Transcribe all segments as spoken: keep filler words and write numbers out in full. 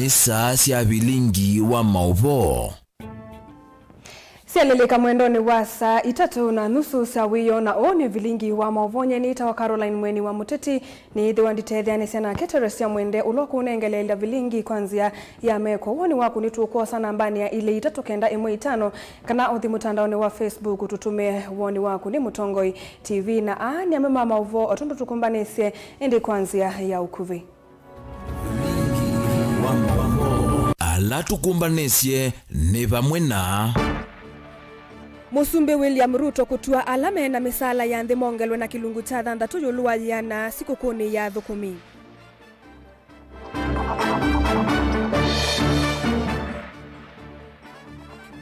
Saa sya vilingi wa maũvoo. Syalĩlĩka mwendonĩ wa saa itatũ na nusu sya wĩoo, na ũũ nĩ vilingi wa maũvoo. Nyie nĩtawa Caroline Mweni wa Mũteti. Nĩĩthĩwa nditetheanĩsya nake Teresia Mwende, ũla ũkũnengeleelya vilingi kwa nzĩa ya meko. Woni waku nĩtũkwosa nambanĩ ya ilĩ itatũ kenda ĩmwe itano, kana ũthi mũtandaonĩ wa Facebook ũtũtũmĩe woni waku. Nĩ Mũtongoi T V, na aa nĩ amwe ma maũvoo o tondũ tũkũmbanĩsye, ĩndĩ kwa nzĩa ya ũkuvĩ. Ala tũkũmbanĩsye nĩ vamwe na. Mũsumbĩ William Ruto kũtw'a ala me na mĩsaala ya nthĩ mongelwe na kĩlungu kya thanthatũ ĩũlũ wa yĩana sikũkũnĩ ya athũkũmi.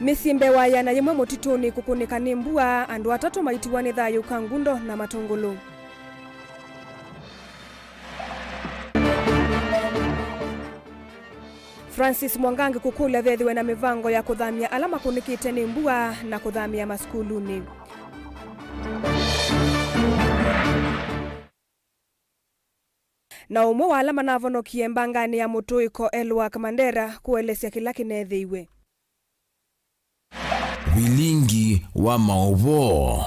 Mĩsyĩ mbee wa yĩana yĩmwe mũtitũnĩ kũkũnĩka nĩ mbua, andũ atatũ maitiwa nĩ thayũ Kangundo na Matũngũlũ. Francis Mwangangi kũkũlya vethĩwe na mĩvango ya kũthamya ala makũnĩkĩte nĩ mbua na kũthamĩa masukulunĩ. Na ũmwe wa ala manavonokie mbanganĩ ya mũtũĩko, Elwak Mandera, kũelesya kĩla kĩneethĩiwe. Vilingi wa maũvoo.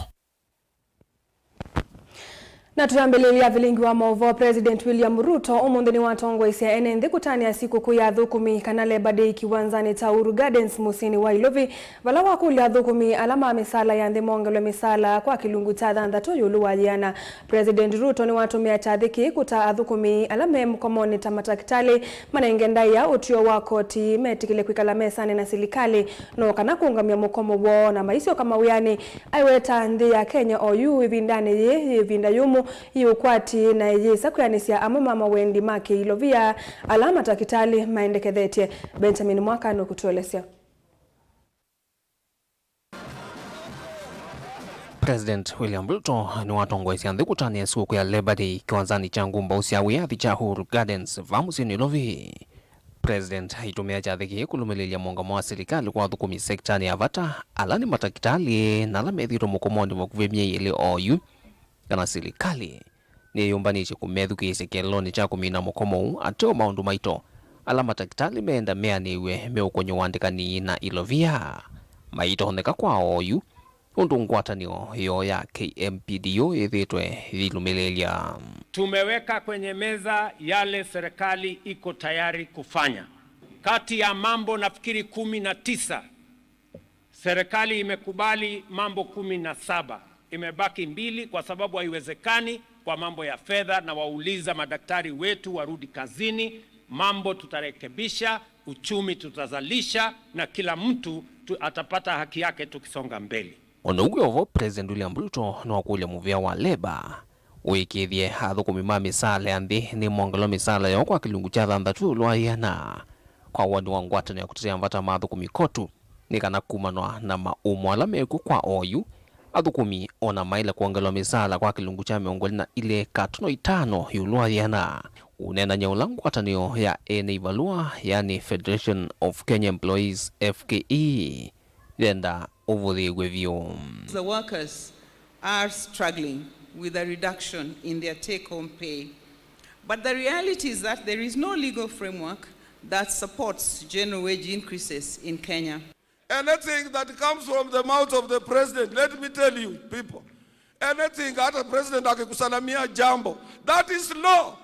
Na twĩambĩlĩlya vilingi wa maũvoo, President William Ruto ũmũnthĩ nĩwatongoesya ene nthĩ kũtanĩa sikũkũ ya athũkũmi, kana Labour Day, kĩwanzanĩ kya Uhuru Gardens mũsyĩnĩ wa Ilovi, vala wakũlya athũkũmi ala ma mĩsaala ya nthĩ mongelwe mĩsaala kwa kĩlungu kya thanthatũ ĩũlũ wa yĩana. President Ruto nĩwatũmĩa kyathĩ kĩĩ kũta athũkũmi ala me mũkomonĩ ta matakĩtalĩ manenge ndaĩa ũtw'ĩo wa koti, metĩkĩle kwĩkala mesanĩ na silikalĩ no kana kũũngamya mũkomo woo na maisyoka mawĩanĩ. Aiweta nthĩ ya Kenya oyu ĩvindanĩ yĩĩ yĩ ĩvinda yũmũ, yĩ ũkwati, na ĩyĩsa kwĩanĩsya amwe ma mawendi ma kĩilovia ala matakĩtalĩ maendekethetye. Benjamin Mwaka nũkũtũelesya. President William Ruto nĩwatongoesya nthĩ kũtanĩa sikũkũ ya Labour Day kĩwanzanĩ kya ngumbaũ sya wĩyathi kya Uhuru Gardens vaa mũsyĩ Nairobi. President aitũmĩa kyathĩ kĩĩ kũlũmĩlĩlya mũũngamo wa silikalĩ kwa athũkũmi sektanĩ ya vata, ala nĩ matakĩtalĩ na ala methĩĩtwe mũkomonĩ vakuvĩ myei ĩlĩ oyu, kana silikalĩ nĩyĩyũmbanĩtye kũmethukĩĩsya kĩeleelonĩ kya kũmina mũkomo ũũ ateo maũndũ maito ala matakĩtalĩ meenda meanĩw'e me ũkũnyũ wa ndĩkani na ilovia maitonyeka kwa oyu, ũndũ ngwatanĩo yoo ya K M P D O yĩthĩĩtwe yĩilũmĩlĩĩlya. Tumeweka kwenye meza yale serikali iko tayari kufanya. Kati ya mambo nafikiri kumi na tisa, serikali imekubali mambo kumi na saba. Imebaki mbili kwa sababu haiwezekani kwa mambo ya fedha, na wauliza madaktari wetu warudi kazini, mambo tutarekebisha, uchumi tutazalisha, na kila mtu tu-, atapata haki yake tukisonga mbele. O na ũu wĩ o vo, President William Ruto nĩwakũlya mũvĩa wa Labour ũĩkĩĩthye athũkũmi ma mĩsaala ya nthĩ nĩmongelwa mĩsaala yoo kwa kĩlungu kya thanthatũ ĩũlũ wa ĩana. Kwa woni wa ngwatanĩo ya kũtetea mavata ma athũkũmi kotu, nĩ kana kumanwa na maũmũ ala mekw'o kwa oyu, athũkũmi o na maĩle kwongelwa mĩsaala kwa kĩlungu kya mĩongo ĩlĩ na ilĩ katono itano ĩũlũ wa ĩana. Ũneenany'a ũla ngwatanĩo ya ene ivalũa, yani Federation of Kenya Employees, F K E, yenda ũvũthĩĩw'e vyũ. The workers are struggling with a reduction in their take-home pay. But the reality is that there is no legal framework that supports general wage increases in Kenya. Anything that comes from the mouth of the president, let me tell you, people, anything, hata president akikusalamia jambo, that is law.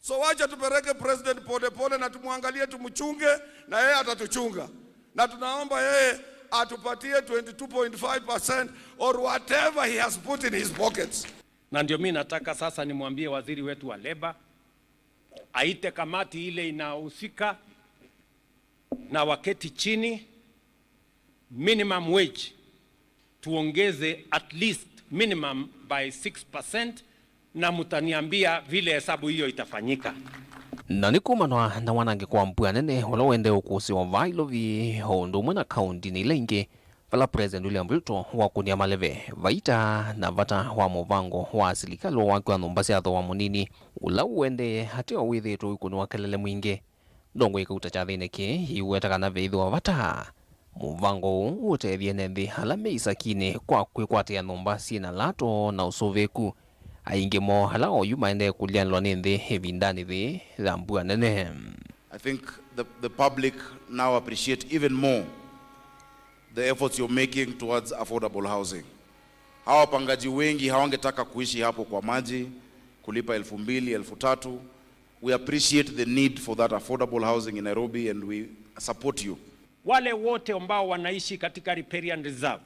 So wacha tupeleke president pole pole na tumwangalie, tumchunge, na yeye atatuchunga. Na tunaomba yeye atupatie twenty-two point five percent or whatever he has put in his pockets. Na ndio mimi nataka sasa nimwambie waziri wetu wa leba aite kamati ile inahusika na waketi chini, minimum wage tuongeze at least minimum by six percent, na mtaniambia vile hesabu hiyo itafanyika. Na nĩ kumanwa na wanangĩko wa mbua nene ũla ũendee ũkũsĩwa vaa Ilovi, o ũndũ ũmwe na kaũntinĩ ila ingĩ, vala President William Ruto wakũnĩa maleve vaita na vata wa mũvango wa silikalĩ wa waki wa nyũmba sya thooa mũnini, ũla ũendee ateo wĩthĩĩtwe ũikũnĩwa kelele mwingĩ. Ndongoi ĩkauta kyathĩnĩ kĩĩ yĩiweta kana veĩthĩwa vata mũvango ũũ ũtethye ene nthĩ ala me isakinĩ kwa kwĩkwatĩa nyũmba syĩ na lato na ũsũvĩĩku, Aingĩ moo ala oyu maendee kũlyanĩlwa nĩ nthĩ ĩvindanĩ yĩĩ ya mbua nene. I think the, the public now appreciate even more the efforts you're making towards affordable housing. Hawa wapangaji wengi hawangetaka kuishi hapo kwa maji, kulipa elfu mbili, elfu tatu. We appreciate the need for that affordable housing in Nairobi and we support you. Wale wote ambao wanaishi katika riparian reserve,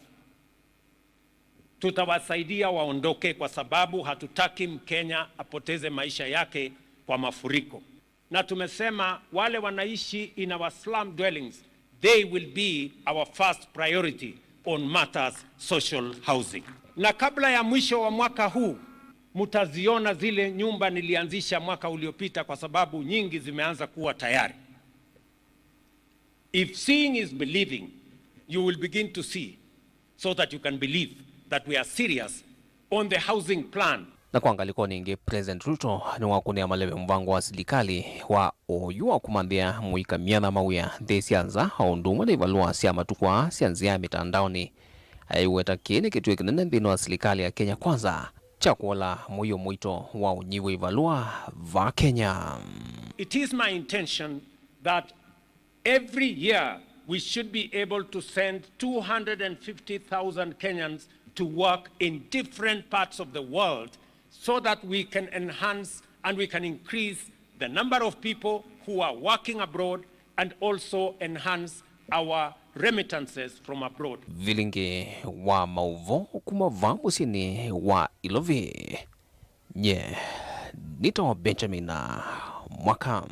tutawasaidia waondoke kwa sababu hatutaki Mkenya apoteze maisha yake kwa mafuriko. Na tumesema wale wanaishi in our slum dwellings, they will be our first priority on matters social housing. Na kabla ya mwisho wa mwaka huu, mtaziona zile nyumba nilianzisha mwaka uliopita kwa sababu nyingi zimeanza kuwa tayari. If seeing is believing, you will begin to see, so that you can believe that we are serious on the housing plan. Na kwa ngalĩkonĩ ĩngĩ, President Ruto nĩwakũnĩa maleve mũvango wa silikalĩ wa oyu wa kũmanthĩa mũika myanya mawĩa nthĩ sya nza, o ũndũ ũmwe na ivalũa sya matukũ aa sya nzĩa ya mĩtandaonĩ. Aiweta kĩĩ nĩ kĩtuo kĩnene nthĩnĩ wa silikalĩ ya Kenya Kwanza kya kũola mũio mũito wa ũnyivu wa ivalũa va Kenya. It is my intention that every year, we should be able to send two hundred fifty thousand Kenyans to work in different parts of the world so that we can enhance and we can increase the number of people who are working abroad and also enhance our remittances from abroad. Vilingi wa maũvoo kuma vaa mũsyĩnĩ wa Ilovi, nye nĩtawa Benjamin Mwaka.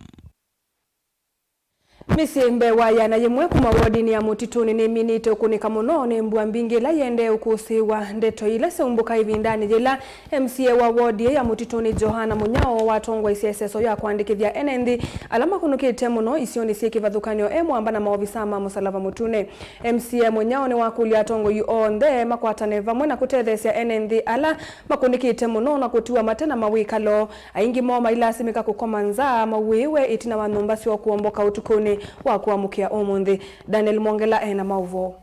Mĩsyĩ mbee wa ĩana yĩmwe kuma wodinĩ ya Mũtitũnĩ nĩminĩte ũkũnĩka mũno nĩ mbua mbingĩ ĩla yĩendee ũkũsĩĩwa. Ndeto ila syaumbũka ĩvindanĩ yĩla M C A wa wodi ya Mũtitũnĩ, Johana Mũnyao, watongoesye ĩseso ya kũandĩkĩthya ene nthĩ ala makũnĩkĩte mũno isionĩ syĩ kĩvathũkany'o e mũamba na maovisaa ma Mũsalava Mũtune. M C A Mũnyao nĩwakũlya atongoi onthe makwatane vamwe na kũtetheesya ene nthĩ ala makũnĩkĩte mũno na kũtiwa mate na mawĩkalo. Aingĩ moo mailasimĩka kũkoma nza mauĩwe ĩtina wa nyũmba syoo kũomboka ũtukũnĩ wa kũamũkĩa ũmũnthĩ. Daniel Mwongela e na maũvoo.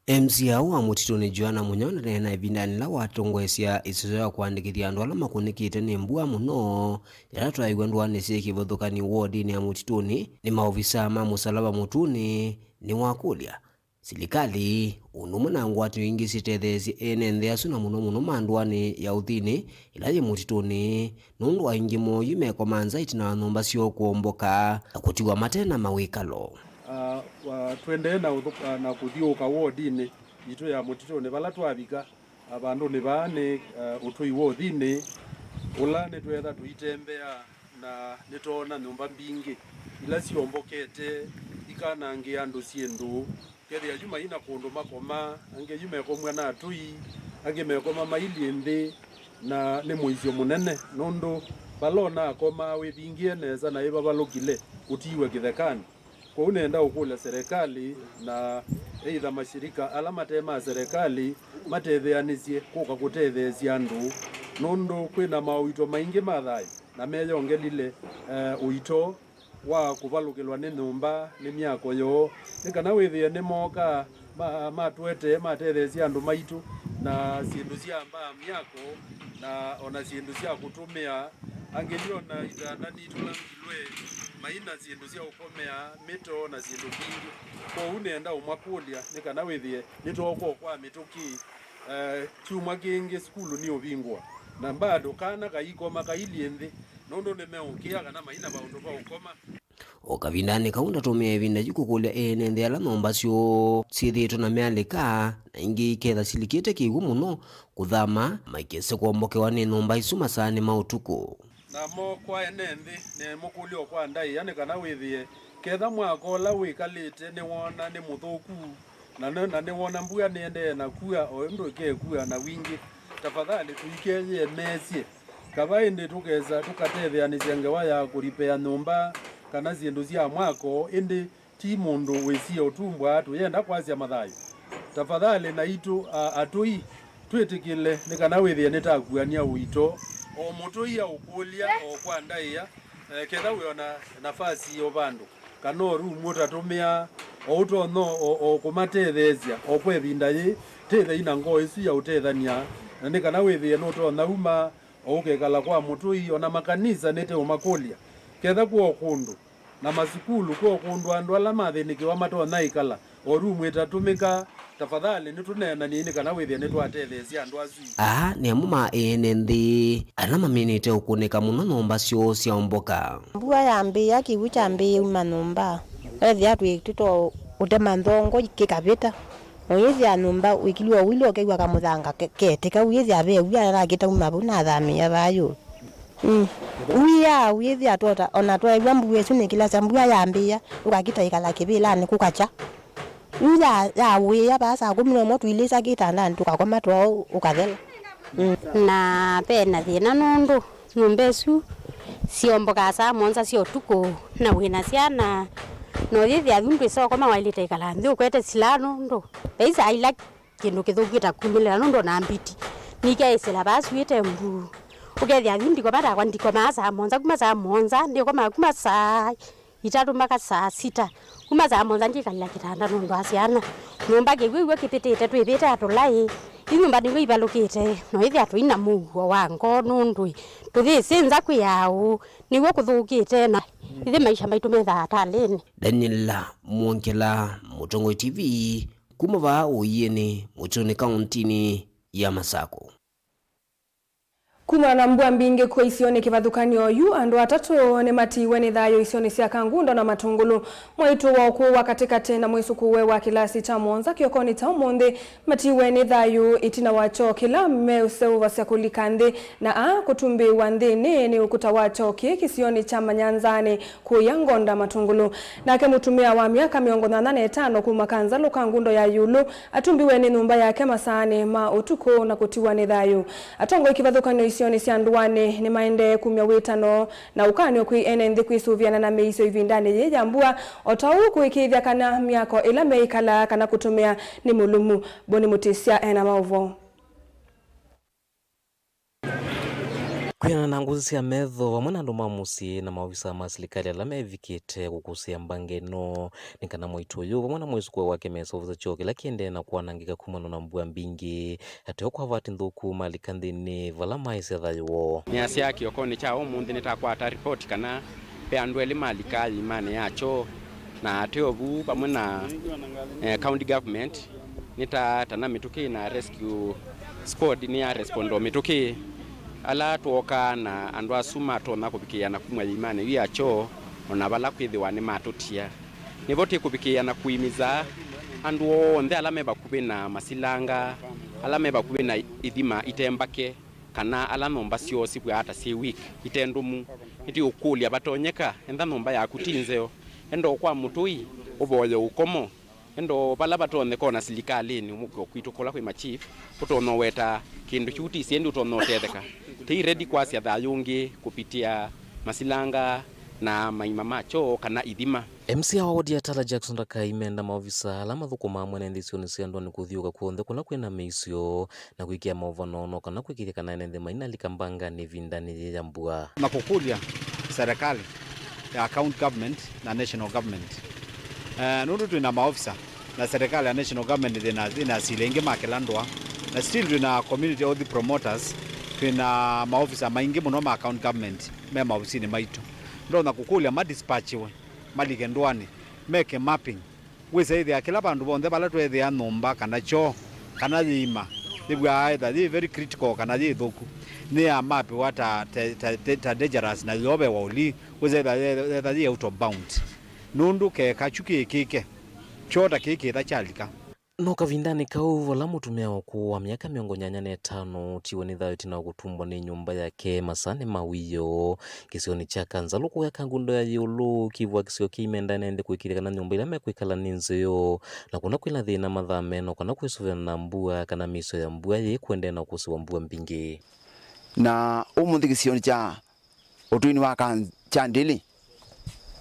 M C A wa Mũtitũnĩ, Johana Mũnyao, ndaneena ĩvindanĩ yĩla watongoesya ĩseso ya kũandĩkĩthya andũ ala makũnĩkĩte nĩ mbua mũno yĩla twaiw'a ndũanĩ syĩ kĩvathũkany'o wodinĩ ya Mũtitũnĩ nĩ maovisaa ma Mũsalava Mũtune. Nĩwakũlya silikalĩ ũndũ ũmwe na ngwatanĩo ingĩ syĩtetheesye ene nthĩ asu, na mũno mũno ma ndũanĩ ya ũthinĩ ĩla yĩ Mũtitũnĩ, nũndũ aingĩ moo yu mekoma nza ĩtina wa nyũmba syoo kũomboka na kũtiwa mate na mawĩkalo. Ah, wa-, tũendee na ũthũ-, ah, na kũthiũũka wodinĩ yitũ ya Mũtitũnĩ vala twavika, ah, vandũnĩ vaa nĩ, ah, ũtũi wa ũthinĩ, ũla nĩtweetha tũitembea na nĩtwoona nyũmba mbingĩ ila syombokete ikanangĩa andũ syĩndũ. Kethĩa yu mai na kũndũ makoma, angĩ yu mekomw'a na atũi, angĩ mekoma mailyĩ nthĩ, na nĩ mũisyo mũnene, nũndũ vala ũnakomaa wĩvingĩe nesa na ĩvavalũkile ũtiiwe kĩthekanĩ. Kwoou nenda ũkũlya serikali na either mashirika ala mate ma serikali matetheanĩsye kũka kũtetheesya andũ, nũndũ kwĩ na maũito maingĩ ma thayũ na meyongelile, eh, ũito wa kũvalũkĩlwa nĩ nyũmba, nĩ myako yoo, nĩ kana wĩthĩe nĩmooka ma-, matũetee, matetheesye andũ maitũ na syĩndũ sya mbaa myako, na o na syĩndũ sya kũtũmĩa. Angĩ nĩ o na itanda nitũla mbilwe, mai na syĩndũ sya ũkomea, mĩto na syĩndũ mbingĩ. Kwoou nĩenda ũmakũlya nĩ kana wĩthĩe nĩtwooka o kwa mĩtũkĩ, eh, kyumwa kĩngĩ sukulu nĩũvingũa, na mbado kana kaikoma kailyĩ nthĩ, nũndũ nĩmeũkĩa kana mai na vaũndũ va ũkoma. O kavindanĩ kau, ndatũmĩa ĩvinda yu kũkũlya ene nthĩ ala nyũmba syoo syĩthĩĩtwe na myalĩka, na ingĩ iketha silikĩte kĩw'ũ mũno kũthama, maikese kũombokewa nĩ nyũmba isu masaanĩ ma ũtukũ. Namo kwa ene nthĩ, nĩmũkũlya o kwa ndaĩa nĩ kana wĩthĩe ketha mwako ũla wĩkalĩte nĩwoona nĩ mũthũku, na nĩ, na nĩwoona mbua nĩendee na kua o ũndũ ĩkekua na wingĩ, tafadhali tũikeyĩemesye. Kava ĩndĩ tũkesa tũkatetheanĩsya ngewa ya kũlipea nyũmba kana syĩndũ sya mwako, ĩndĩ ti mũndũ wĩsie ũtumbwa. Tũyenda kwasya mathayũ. Tafadhali naitũ, a, atũi, twĩtĩkĩle nĩ kana wĩthĩe nĩtakuany'a ũito. O mũtũi aũkũlya o kwa ndaĩa, eh, ketha wĩ o na nafasi o vandũ kana o rumu ũtatũmĩaa, o ũtonya o, o kũmatetheesya o kwa ĩvinda yĩĩ, Tĩthei na ngoo ĩsu ya ũtethany'a, na nĩ kana wĩthĩe nũtonya uma o ũkekala kwa mũtũi. O na makanisa nĩtũũmakũlya, ketha kwĩ o kũndũ na masukulu, kwĩ o kũndũ andũ ala mathĩnĩkĩwa matonya ĩkala, o rumu ĩtatũmĩka, tafadhali nĩtũneenany'ei nĩ kana wĩthĩe nĩtwatetheesya andũ asu. Aa nĩ amwe ma ene nthĩ ala maminĩte ũkũnĩka mũno nyũmba syoo syaomboka. Mbua yambĩĩa, kĩw'ũ kyambĩĩa uma nyũmba, ethĩa twĩ tũto ũtema nthongo kĩkavĩta, na ũyĩthĩa nyũmba wĩkilwe ũwili ũkew'a kamũthanga ke- ketĩka, ũyĩthĩa ve wia nakĩtauma vau nathamĩĩa vaa ĩũlũ. Mm. Wia, ũyĩthĩa twota, ona tweew'a mbua ĩsu nĩkĩlasya, mbua yambĩĩa, ũkakita ĩkala kĩvĩlanĩ kũkakya. Yu ya, ya wĩa vaa saa kũmi na ũmwe tũilĩsa kĩtandanĩ tũkakoma twoo ũkathela. Mm. Na ve na thĩna nũndũ nyũmba ĩsu siombokaa saa mũonza sya ũtukũ, na wĩ na syana, na ũyĩthĩa yu ndwĩsa ũkoma waĩlĩte ĩkala nthĩ ũkwete silaa nũndũ ve saa ila kĩndũ kĩthũku kĩtakumĩlĩla nũndũ ona mbiti nikeĩsĩla vaa syũĩte mbu. Ũkethĩa yu ndikoma takwa ndikomaa saa mũonza, kuma saa mũonza ndikomaa kuma saa itatũ mpaka saa sita. Kuma saa mũonza ndikalila kĩtanda nũndũ wa syana. Nyũmba kĩw'ũ w'o kĩpĩtĩte, twĩvĩte atũlaĩ. Yu nyũmba nĩw'o ivalũkĩte, no ĩthĩa tũi na mũuo wa ngoo nũndũ tũyĩsĩ nza kwĩ aũ, nĩw'o kũthũkĩte, na ithyĩ maisha maitũ methaa atalĩnĩ. Daniela Mwongela, Mũtongoi T V, kuma vaa Ũiĩnĩ, Mũtũnĩ, kaũntĩnĩ ya Masakũ. Kumana na mbua mbingĩ kwĩ isionĩ kĩvathũkany'o yu, andũ atatũ nĩmatiiwe nĩ thayũ isionĩ sya Kangundo na Matũngũlũ. Mwaitũ wa ũkũũ wa katĩkatĩ na mwĩsũkũũe wa kĩlasi kya mũonza kĩokonĩ kya ũmũnthĩ matiiwe nĩ thayũ ĩtina wa kyoo kĩla meũseũvasya kũlika nthĩ, na aa kũtumbĩĩwa nthĩnĩ nĩ ũkũta wa kyoo kĩĩ kĩsionĩ kya Manyanzanĩ kũya Ngonda Matũngũlũ. Nake mũtumĩa wa myaka mĩongo nyanya na ĩtano kuma Kanzalũ Kangundo ya ĩũlũ atumbiwe nĩ nyũmba yake masaanĩ ma ũtukũ na kũtiwa nĩ thayũ. Atongoi kĩvathũkany'o isionĩ sya ndũanĩ nĩmaendee kumya wĩtano na ũkany'o kwĩ ene nthĩ kwĩsũvĩana na mĩisyo ĩvindanĩ yĩĩ ya mbua, o ta ũu kũĩkĩĩthya kana myako ĩla meĩkalaa kana kũtũmĩa nĩ mũlũmu. Boni Mũtĩsya ena maũvoo. Kwĩanana na ngũsĩ sya metho, vamwe na andũ ma mũsyĩ na maovisa ma silikalĩ ala mevikĩte kũkũsĩa mbange ĩno, nĩ kana mwaitũ ũyũ vamwe na mwĩsũkũũe wake meseũvasya kyoo kĩla kĩendee na kwanangĩka kumana na mbua mbingĩ. Ateo kwa vati nthũku malika nthĩnĩ vala maĩsya thayũ woo. Nĩasyaa kĩokonĩ kya ũmũnthĩ nĩtakwata ripoti kana ve andũ elĩ malika ĩimanĩ ya kyoo, na ateo vu vamwe na, eh, county government nĩta tana mĩtũkĩ na rescue squad nĩya respond o mĩtũkĩ. Ala twookaa na andũ asu matonya kũvikĩĩa na kumw'a ĩimanĩ yu ya kyoo, o na vala kwĩthĩwa nĩmatũtia. Nĩvo tĩkũvikĩĩa na kũimiza andũ onthe ala me vakuvĩ na masilanga, ala me vakuvĩ na ithima ite mbake, kana ala nyũmba syoo sivw'aa ta syĩ weak, ite ndũmu. Nĩtĩũkũlya, vatonyeka, enda nyũmba yaku ti nzeo, enda o kwa mũtũi, ũvoye ũkomo, enda o vala vatonyeka, o na silikalĩnĩ, mũke o kwitũ kũla kwĩ ma chief, ũtonya ũweta kĩndũ kĩu ti syendi, ũtonya ũtetheka. Tĩi ready kwasya thayũ ũngĩ kũpitia masilanga na maima ma kyoo kana ithima. M C A wa wodi ya Tala, Jackson Ndakai, menda maovisa ala mathũkũmaa mwene nthĩ isionĩ sya ndũanĩ kũthiũũka kw'onthe kũla kwĩna mĩisyo na kwĩkĩa maũvano no kana kwĩkĩĩthya kana ene nthĩ mainalika mbanganĩ ĩvindanĩ yĩĩ ya mbua. Na kũkũlya serikali ya county government na national government, eh, nũndũ twĩ na maofisa na serikali ya national government ĩna, ĩna asili aingĩ ma kĩla ndũa, na still twĩ na community health promoters, twĩ na maofisa maingĩ mũno ma county government me maofisinĩ maitũ. Ndonya kũkũlya ma dispatchiwe malike ndũanĩ, meke mapping, wĩse ĩthĩa kĩla vandũ vonthe vala tweethĩa nyũmba kana kyoo kana yĩima yĩvw'aa ĩtha yĩ very critical kana yĩ thũku, nĩyamapĩwa ta, ta, ta, ta, ta dangerous na yovewa ũlii, wĩse ĩtha yetha yĩ out of bound, nũndũ keka kyu kĩĩkĩke, kyoo ta kĩĩ kĩtha kyalika. No kavindanĩ kau, vala mũtumĩa ũkũũ wa myaka mĩongo nyanya na ĩtano ũtiwe nĩ thayũ ĩtina wa kũtumbwa nĩ nyũmba yake masaanĩ ma wĩoo kĩsionĩ kya Kanzalũ kũya Kangundo ya ĩũlũ, kĩvwa kĩsio kĩimenda ene nthĩ kũĩkĩĩthya kana nyũmba ila mekwĩkala nĩ nzeo, na kũna kwĩna thĩna mathame no kana kwĩsũvĩana na mbua kana mĩisyo ya mbua yĩĩ kũendee na ũkũsĩ wa mbua mbingĩ. Na ũmũnthĩ kĩsionĩ kya ũtũinĩ wa Kan-, Kyandĩlĩ,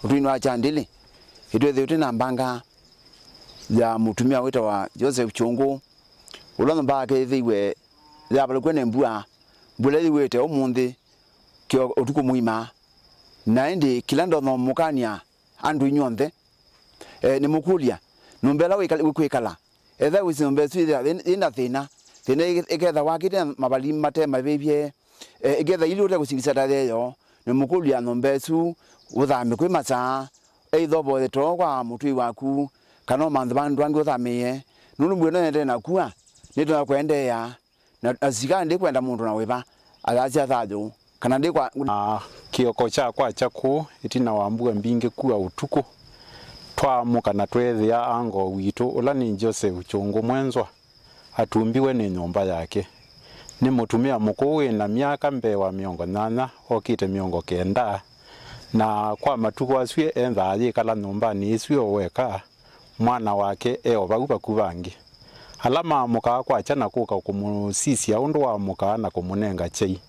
ũtũinĩ wa Kyandĩlĩ, ĩtwethĩĩtwe na mbanga ya mũtumĩa wĩtawa Joseph Kyũngũ, ũla nyũmba yake yĩthĩiwe yavalũkw'e nĩ mbua, mbua ĩla yĩwĩte ũmũnthĩ kĩo ũtukũ mũima. Na ĩndĩ kĩla ndonya ũmũkany'a andũ inyw'onthe, e, nĩmũkũlya, nyũmba ĩla wĩkal-, wĩkwĩkala, Ethĩwa wĩsĩ nyũmba ĩsu yĩ na thĩna, thĩna ĩketha wakĩte na mavali mate mavĩvye, eh, ĩketha ili ũte kũsingisa ta yeyo, nĩ mũkũlya nyũmba ĩsu ũthamĩ kwĩ masaa, either ũvoye too kwa mũtũi waku, kana ũmanthe vandũ angĩ ũthamĩĩe, nũndũ mbua ĩno yendee na kua, nĩtonya kũendeea. Na, na silikali ndĩkwenda mũndũ na wĩva ayasya thayũ, kana ndĩkwa. Na kĩoko kya kwakya kũũ, ĩtina wa mbua mbingĩ kua ũtukũ, twaamũka na tweethĩa ango witũ, ũla nĩ Joseph Kyũngũ Mwenzwa, atumbiwe nĩ nyũmba yake. Nĩ mũtumĩa mũkũũ wĩ na myaka mbee wa mĩongo nyanya, okĩte mĩongo kenda, na kwa matukũ asu e nza ayĩkala nyũmbanĩ ĩsu e o weka, mwana wake e o vau vakuva angĩ. Ala maamũkaa kwakya na kũka kũmũsisya ũndũ waamũkaa na kũmũnenga kyai.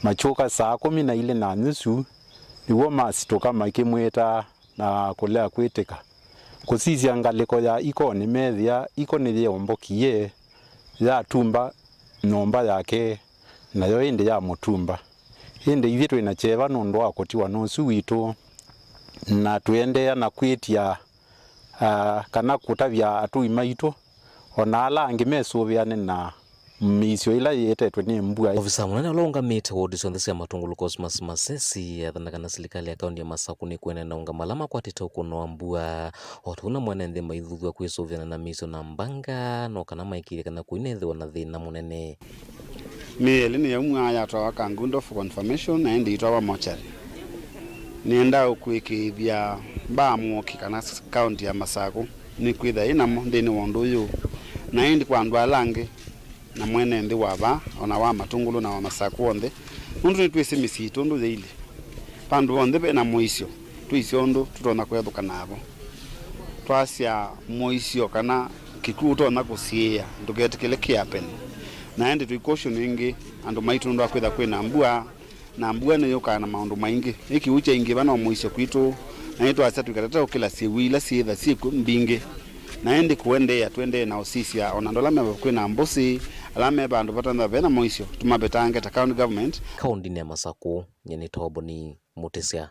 Makyũka saa kũmi na ilĩ na nusu, nĩw'o masitũka makĩmwĩtaa na kũlea kwĩtĩka. Kũsisya ngalĩko ya ikonĩ meethĩa iko nĩyeombokie, yatumba nyũmba yake, nayo ĩndĩ yamũtumba. Ĩndĩ ithyĩ twĩ na kyeva nũndũ wa kũtiwa nũsu witũ, na tũendeea na kwĩtya, ah, kana kũtavya atũi maitũ, o na ala angĩ mesũvĩane na mĩisyo ĩla yĩetetwe nĩ mbua. Ofisa mũnene ũla ũngamĩte wodi syonthe sya Matungulu Cosmas Masesi athana kana silikalĩ ya kaunti ya Masaku nĩkwenda na ũngama ala makwatĩte ũkũno wa mbua, o tũu na mwene nthĩ maithuthw'a kwĩsũvĩana na mĩisyo na mbanga, no kana maĩkĩĩthya kana kũinethĩwa na thĩna mũnene. Mĩĩ ĩlĩ nĩyaumwaa yatwawa Kangundo for confirmation na ĩndĩ itwawa mortuary. Nĩendaa kũĩkĩĩthya mbaa mũoki kana kaunti ya Masaku nĩkwĩthĩa ĩ namo nthĩnĩ wa ũndũ ũyũ, na ĩndĩ kwa andũ ala angĩ na mwene nthĩ wa vaa, o na wa Matungulu na wa Masaku onthe, nũndũ nĩtwĩsĩ mĩsyĩ yitũ ũndũ yĩilyĩ. Vandũ vonthe ve na mũisyo, twĩsĩ ũndũ tũtonya kũethũka navo. Twasya mũisyo kana kĩkw'ũ ũtonya kũsiĩĩa, ndũketĩkĩle kĩ happen. Na ĩndĩ tũi caution ĩngĩ andũ maitũ nũndũ wa kwĩtha kwĩ na mbua, na mbua nĩyũkaa na maũndũ maingĩ. Ĩ kĩw'ũ kyaingĩva no mũisyo kwitũ, na nĩtwasya tũikatate ũkĩla syĩw'ũ ila syĩtha syĩkw'o mbingĩ. Na ĩndĩ kũendeea, tũendee na ũsisya o na andũ ala me vakuvĩ na mbũsĩ, ala me vandũ vatanza ve na mũisyo, tũmavetange ta county government. Kaũndĩnĩ ya Masaku, nyie nĩ Toboni Mũtĩsya.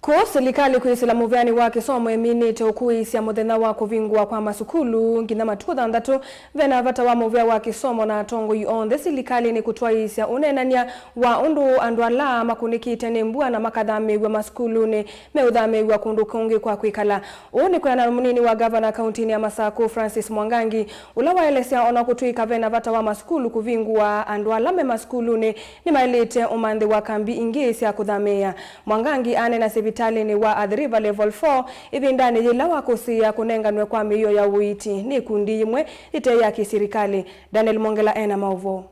Kũũ silikalĩ kwĩsĩla mũvĩanĩ wa kĩsomo ĩminĩte ũkũĩĩsya mũthenya wa kũvingũa kwa masukulu nginya matukũ thanthatũ, ve na vata wa mũvĩa wa kĩsomo na atongoi onthe silikalĩnĩ kũtwaĩĩsya ũneenany'a wa ũndũ andũ ala makũnĩkĩte nĩ mbua na makathamĩĩw'a masukulunĩ meũthamĩĩw'a kũndũ kũngĩ kwa kwĩkala. Ũu nĩ kwĩanana na mũnini wa ngavana kauntinĩ ya Masaku, Francis Mwangangi, ũla waelesya o na kũtw'ĩka ve na vata wa masukulu kũvingũa, andũ ala me masukulunĩ nĩmaĩlĩte ũmanthĩwa kambi ingĩ sya kũthamĩĩa. Mwangangi aneena sivitalĩnĩ wa Athi River Level four ĩvindanĩ yĩla wa kũsiĩĩa kũnenganwe kwa mĩio ya ũiiti nĩ ikundi imwe ite ya kĩsilikalĩ. Daniel Mongela ena maũvoo.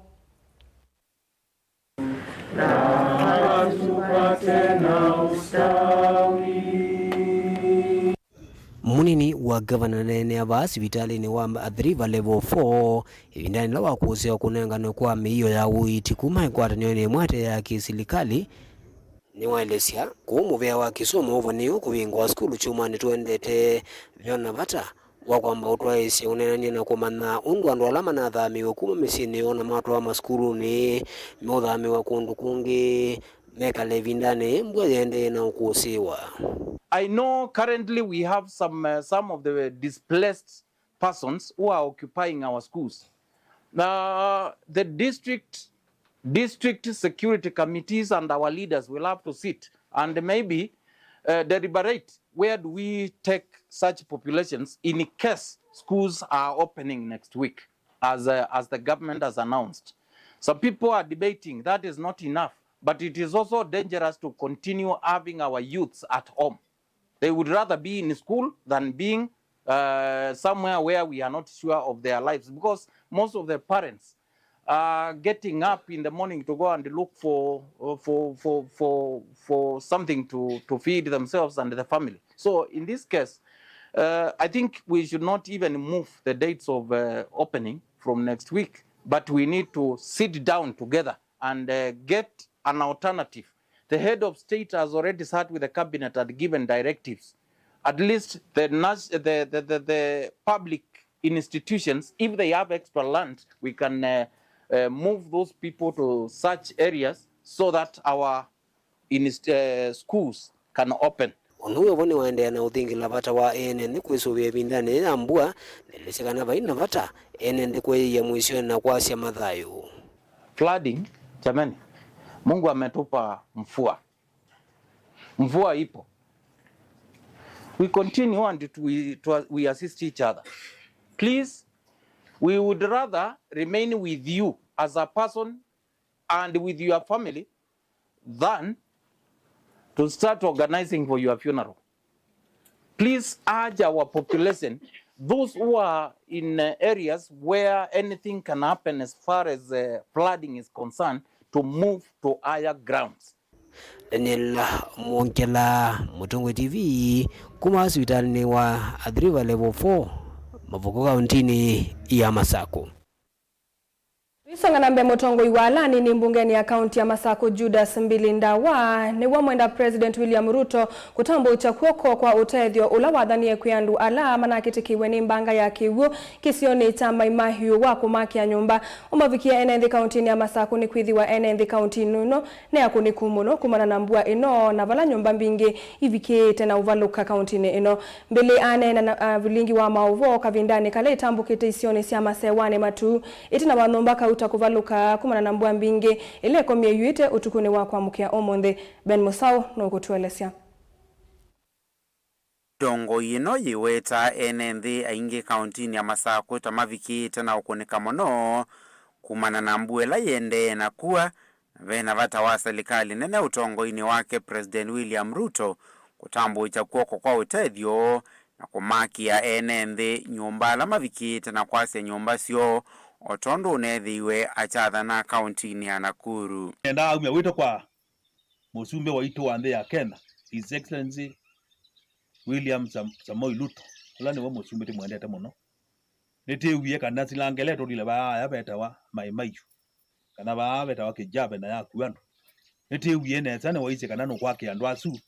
Mũnini wa ngavana aneenea vaa sivitalĩnĩ wa Athi River Level four ĩvindanĩ yĩla wa kũsĩĩa kũnenganwe kwa mĩio ya ũiiti kuma ĩkwatanĩonĩ ĩmwe ĩte ya kĩsilikalĩ. Nĩwaelesya kũũ mũvĩa wa kĩsomo ũvanĩĩwe kũvingũa sukulu kyumwanĩ tũendete, ve na vata wa kwamba ũtwaĩĩsya ũneenany'a na kũmanya ũndũ andũ ala manathamĩĩwe kuma mĩsyĩnĩ yoo na matwawa masukulunĩ meũthamĩĩwa kũndũ kũngĩ mekale ĩvindanĩ yĩĩ mbua yĩendee na ũkũsĩĩwa. I know currently we have some, uh, some of the displaced persons who are occupying our schools. Uh, the district, district security committees and our leaders will have to sit and maybe, uh, deliberate where do we take such populations in case schools are opening next week, as, uh, as the government has announced. Some people are debating that is not enough, but it is also dangerous to continue having our youths at home. They would rather be in school than being, uh, somewhere where we are not sure of their lives, because most of the parents are getting up in the morning to go and look for, for, for, for, for something to, to feed themselves and the family. So in this case, uh, I think we should not even move the dates of, uh, opening from next week, but we need to sit down together and, uh, get an alternative. The head of state has already sat with the cabinet and given directives. At least the nas-, the, the, the, the public institutions, if they have extra land, we can, uh, uh, move those people to such areas so that our inst-, uh, schools can open. O na ũu vo nĩwaendeea na ũthingĩla vata wa ene nthĩ kwĩsũvĩa ĩvindanĩ yĩĩ ya mbua, na elesya kana vai na vata ene nthĩ kwĩyĩĩa mũisyonĩ na kwasya mathayũ. Flooding, jamani, Mungu ametupa mvua. Mvua ipo. We continue and it, we, to, we assist each other. Please, we would rather remain with you as a person and with your family than to start organizing for your funeral. Please urge our population, those who are in, uh, areas where anything can happen as far as, uh, flooding is concerned, to move to higher grounds. Daniel Mwongela, Mũtongoi T V, kuma sivitalĩnĩ wa Athi River Level four, Mavuku, kauntinĩ ya Masakũ. Tũisonga na mbee, mũtongoi wa ala anini mbungeni ya kaunti ya Masakũ, Judas Mbili Ndawa, nĩwamwenda President William Ruto kũtambũũkya kw'oko kwa ũtethyo ũla wathanie kwĩ andũ ala manakĩtĩkĩw'e nĩ mbanga ya kĩw'ũ kĩsionĩ kya Mai Mahiu wa kũmakĩa nyũmba. Ũmavikie ene nthĩ kauntinĩ ya Masakũ nĩkwĩthĩwa ene nthĩ kauntinĩ ĩno nĩ akũnĩku mũno kumana na mbua ĩno, na vala nyũmba mbingĩ ivikĩĩte na ũvalũka kauntinĩ ĩno. Mbili aneena na, a, vilingi wa maũvoo kavindanĩ kala ĩtambũkĩte isionĩ sya Masewanĩ Matuu, ĩtina wa nyũmba kauta kũvalũka kumana na mbua mbingĩ ĩla ĩkomie ĩyuĩte ũtukũnĩ wa kwamũkĩa ũmũnthĩ. Ben Mũsaũ nũkũtũelesya. Ndongoi ĩno yĩweta ene nthĩ aingĩ kauntinĩ ya Masakũ ta mavikĩĩte na ũkũnĩka mũno kumana na mbua ĩla yĩendee na kua, na ve na vata wa silikalĩ nene ũtongoinĩ wake President William Ruto kũtambũũkya kw'oko kwa ũtethyo na kũmakĩa ene nthĩ nyũmba ala mavikĩĩte na kwasya nyũmba syoo, o tondũ ũneethĩiwe akyathana kauntinĩ ya Nakuru. Nenda aumya wĩto kwa mũsumbĩ waitũ wa nthĩ ya Kenya, His Excellency William Sam-, Samoei Ruto, ũla nĩwe mũsumbĩ tũmwendete mũno. Nĩtwĩwie kana silanga ĩla ĩtũlile vaaya vetawa Mai Mahiu, kana vaaya vetawa Kĩjabe na yakua andũ. Nĩtwĩwie nesa, nĩwaisye kana nũkwakĩa andũ asu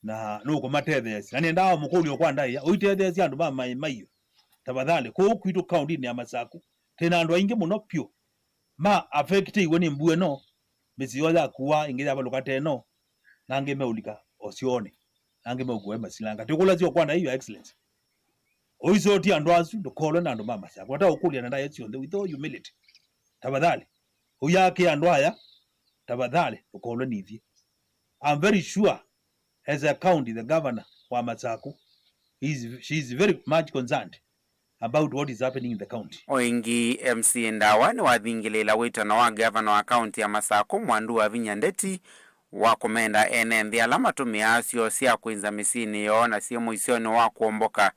na nũkũmatetheesya. Na nĩendaa ũmũkũlyo kwa ndaĩa, ũitetheesya andũ ma Mai Mahiu, tafadhali. Kũu kwitũ kauntinĩ ya Masakũ, twĩ na andũ aingĩ mũno vyũ ma affectiwe nĩ mbua ĩno, mĩsyĩ yoo yakua, ĩngĩ yavalũka ta ĩno, na angĩ meũlika o syoonĩ, na angĩ meũkua masilanga. Twĩkũlasya o kwa ndaĩa, Your Excellency, ũisotie andũ asu, ndũkolwe na andũ ma Masakũ. Ata ũkũlya na ndaĩa syonthe, with all humility, tafadhali, ũyakĩa andũ aya, tafadhali, ndũkolwe nĩ ithyĩ. I'm very sure, as a county, the governor wa Masakũ, he is, she is very much concerned about what is happening in the county. O ĩngĩ, M C A Ndawa nĩwathingĩlĩĩla wĩtano wa gavana wa kaunti ya Masakũ, Mwandu Wavinya Ndeti, wa kũmenda ene nthĩ ala matũmĩaa syoo sya kwĩnza mĩsyĩnĩ yoo na syĩ mũisyonĩ wa kũomboka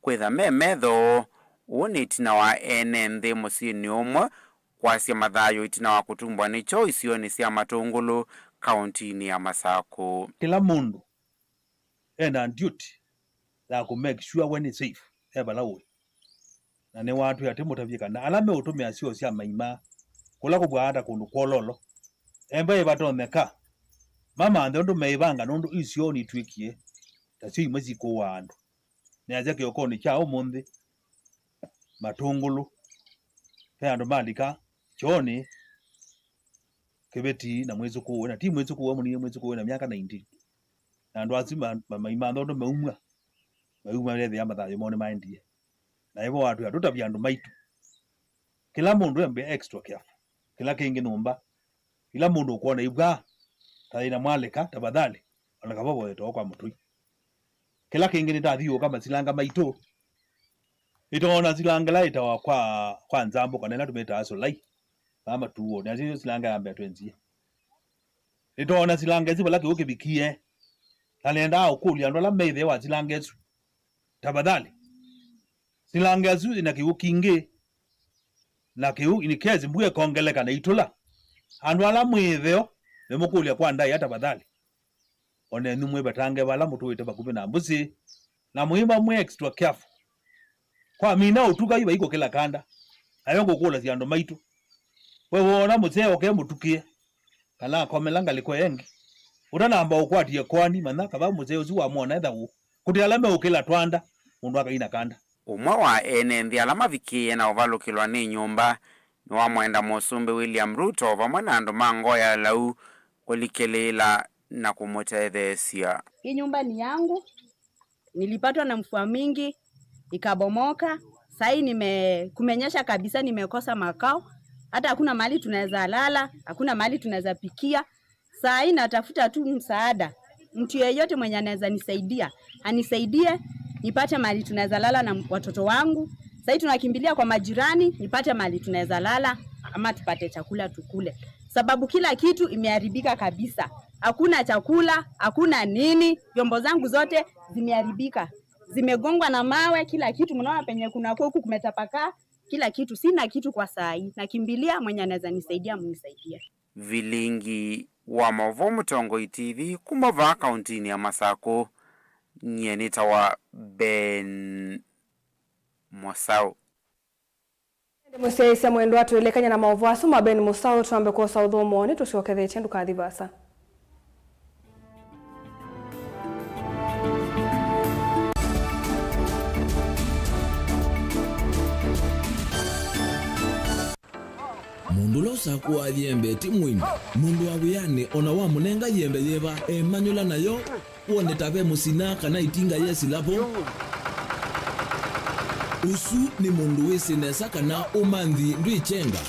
kwĩtha me metho. Ũũ nĩ ĩtina wa ene nthĩ mũsyĩnĩ ũmwe kwasya mathayũ ĩtina wa kũtumbwa nĩ kyoo isionĩ sya Matũngũlũ, kauntinĩ ya Masakũ. Kĩla mũndũ e na duty ya kũ make sure we nĩ safe e vala ũĩ. Na nĩwatwĩa tũmũtavye kana ala meũtũmĩa syoo sya maima kũla kũvwaa ta kũndũ kwololo, emba ĩvatonyeka, mamanthe ũndũ meĩvanga, nũndũ isyoo nitw'ĩkie ta syo imwe sikũaa andũ. Nĩasya kĩokonĩ kya ũmũnthĩ, Matũngũlũ, ve andũ malika kyoonĩ kĩveti na mwĩsũkũũe, na ti mwĩsũkũũe mũnini, mwĩsũkũũe na myaka nineteen. Na andũ asu ma-, ma-, maimantha ũndũ maumw'a, maumw'a methĩa mathayũ moo nĩmaendie. Na ĩvo watwĩa tũtavye andũ maitũ, kĩla mũndũ embe extra careful. Kĩla kĩngĩ nyũmba, kĩla mũndũ ũkwona ivwaa ta yĩna mwalĩka, tafadhali, ona kavavoye too kwa mũtũi. Kĩla kĩngĩ nĩtathiũũka masilanga maitũ. Nĩtwoona silanga ĩla ĩtawa kwa, kwa nzambũ, kana ĩla tũmĩtaa solai, vaa Matuo, nasyo silanga ya mbee twenzie. Nĩtwoona silanga ĩsu vala kĩw'ũ kĩvikie. Na nendaa ũkũlya andũ ala me ĩtheo wa silanga ĩsu, tafadhali, silanga ĩsu ĩna kĩw'ũ kingĩ, na kĩw'ũ in case mbua ĩkongeleka na itũla, andũ ala mwĩ ĩtheo nĩmũkũlya kwa ndaĩa, tafadhali, o nenyu mwĩvetange vala mũtũĩte vakuvĩ na mbũsĩ, na mũimba mwĩ extra careful. Kwamina ũtuka yu vaikũkĩla kanda, nayo ngũkũlasya andũ maitũ. We woona mũsee oke mũtukĩe, kana akomela ngalĩko ĩngĩ, ũtanamba ũkwatie koani, manya kava mũsee ũsu wamwona etha ũ. Kũte ala meũkĩla twanda, mũndũ akaina kanda. Ũmwe wa ene nthĩ ala mavikĩĩe na ũvalũkĩlwa nĩ nyũmba nĩwamwenda Mũsumbĩ William Ruto vamwe na andũ ma ngoo ya lau kũlikĩlĩĩla na kũmũtetheesya. Hii nyumba ni yangu, nilipatwa na mvua mingi, ikabomoka. Saa hii nime-, kumenyesha kabisa, nimekosa makao. Hata hakuna mahali tunaweza lala, hakuna mahali tunaweza pikia. Saa hii natafuta tu msaada. Mtu yeyote mwenye anaweza nisaidia, anisaidie, nipate mahali tunaweza lala na watoto wangu. Saa hii tunakimbilia kwa majirani, nipate mahali tunaweza lala, ama tupate chakula tukule. Sababu kila kitu imeharibika kabisa. Hakuna chakula, hakuna nini. Vyombo zangu zote zimeharibika. Zimegongwa na mawe, kila kitu. Mnaona penye kuna huku kumetapakaa, kila kitu. Sina kitu kwa saa hii. Nakimbilia mwenye anaweza nisaidia, mnisaidie. Vilingi wa maũvoo Mũtongoi T V kuma vaa kauntinĩ ya Masakũ, nyie nĩtawa Ben Mũsaũ. Ĩndĩ mũsyaĩĩsya mwendwa, twĩlekany'a na maũvoo asu ma Ben Mũsaũ, twambe kwosa ũthũmũo, nĩtũsyokethetye, ndũkathi vaasa. Mũndũ ũla ũsakũaa yembe ti mũini. Mũndũ wa wĩanĩ o na wamũnenga yembe yĩva, emanyũla nayo, wone ta ve mũsina kana ĩtinga yesĩla vo. Ũsu nĩ mũndũ wĩsĩ nesa kana ũmanthi ndwĩ kyenga.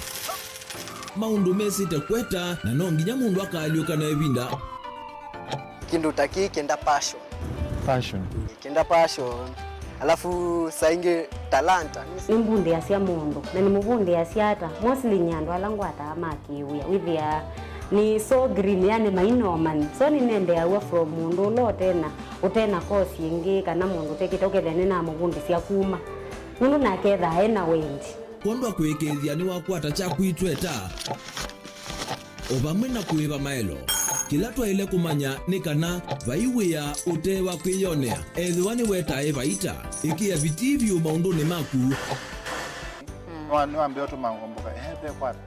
Maũndũ mesĩte kweta, na no nginya mũndũ akaalyũka na ĩvinda. Kĩndũ ta kĩĩ kĩenda passion. Passion. Kĩenda passion. Alafu saa ingĩ talanta. Nĩmbundĩasya mũndũ, na nĩmũvundĩasya ata? Mostly nĩ andũ ala ngwataa ma kĩwĩa. Wĩthĩaa nĩ so green, yani mainomani. So nĩnendeaw'a from mũndũ ũla ũtena, ũtena course ĩngĩ, kana mũndũ ũtekĩte, ũkethĩa nĩnamũvundĩsya kuma. Nũndũ nake ethaa ena wendi. Kwondũ wa kũĩkĩĩthya nĩwakwata kyaku itweta, o vamwe na kũĩva maelo. Kĩla twaĩle kũmanya nĩ kana vai wĩa ũte wa kwĩyonea, ethĩwa nĩwetae vaita. Ĩkĩa vitii vyũ maũndũnĩ maku. Nĩwa-, nĩwambĩa ũtũma ngomboka, ehe, ve kwata.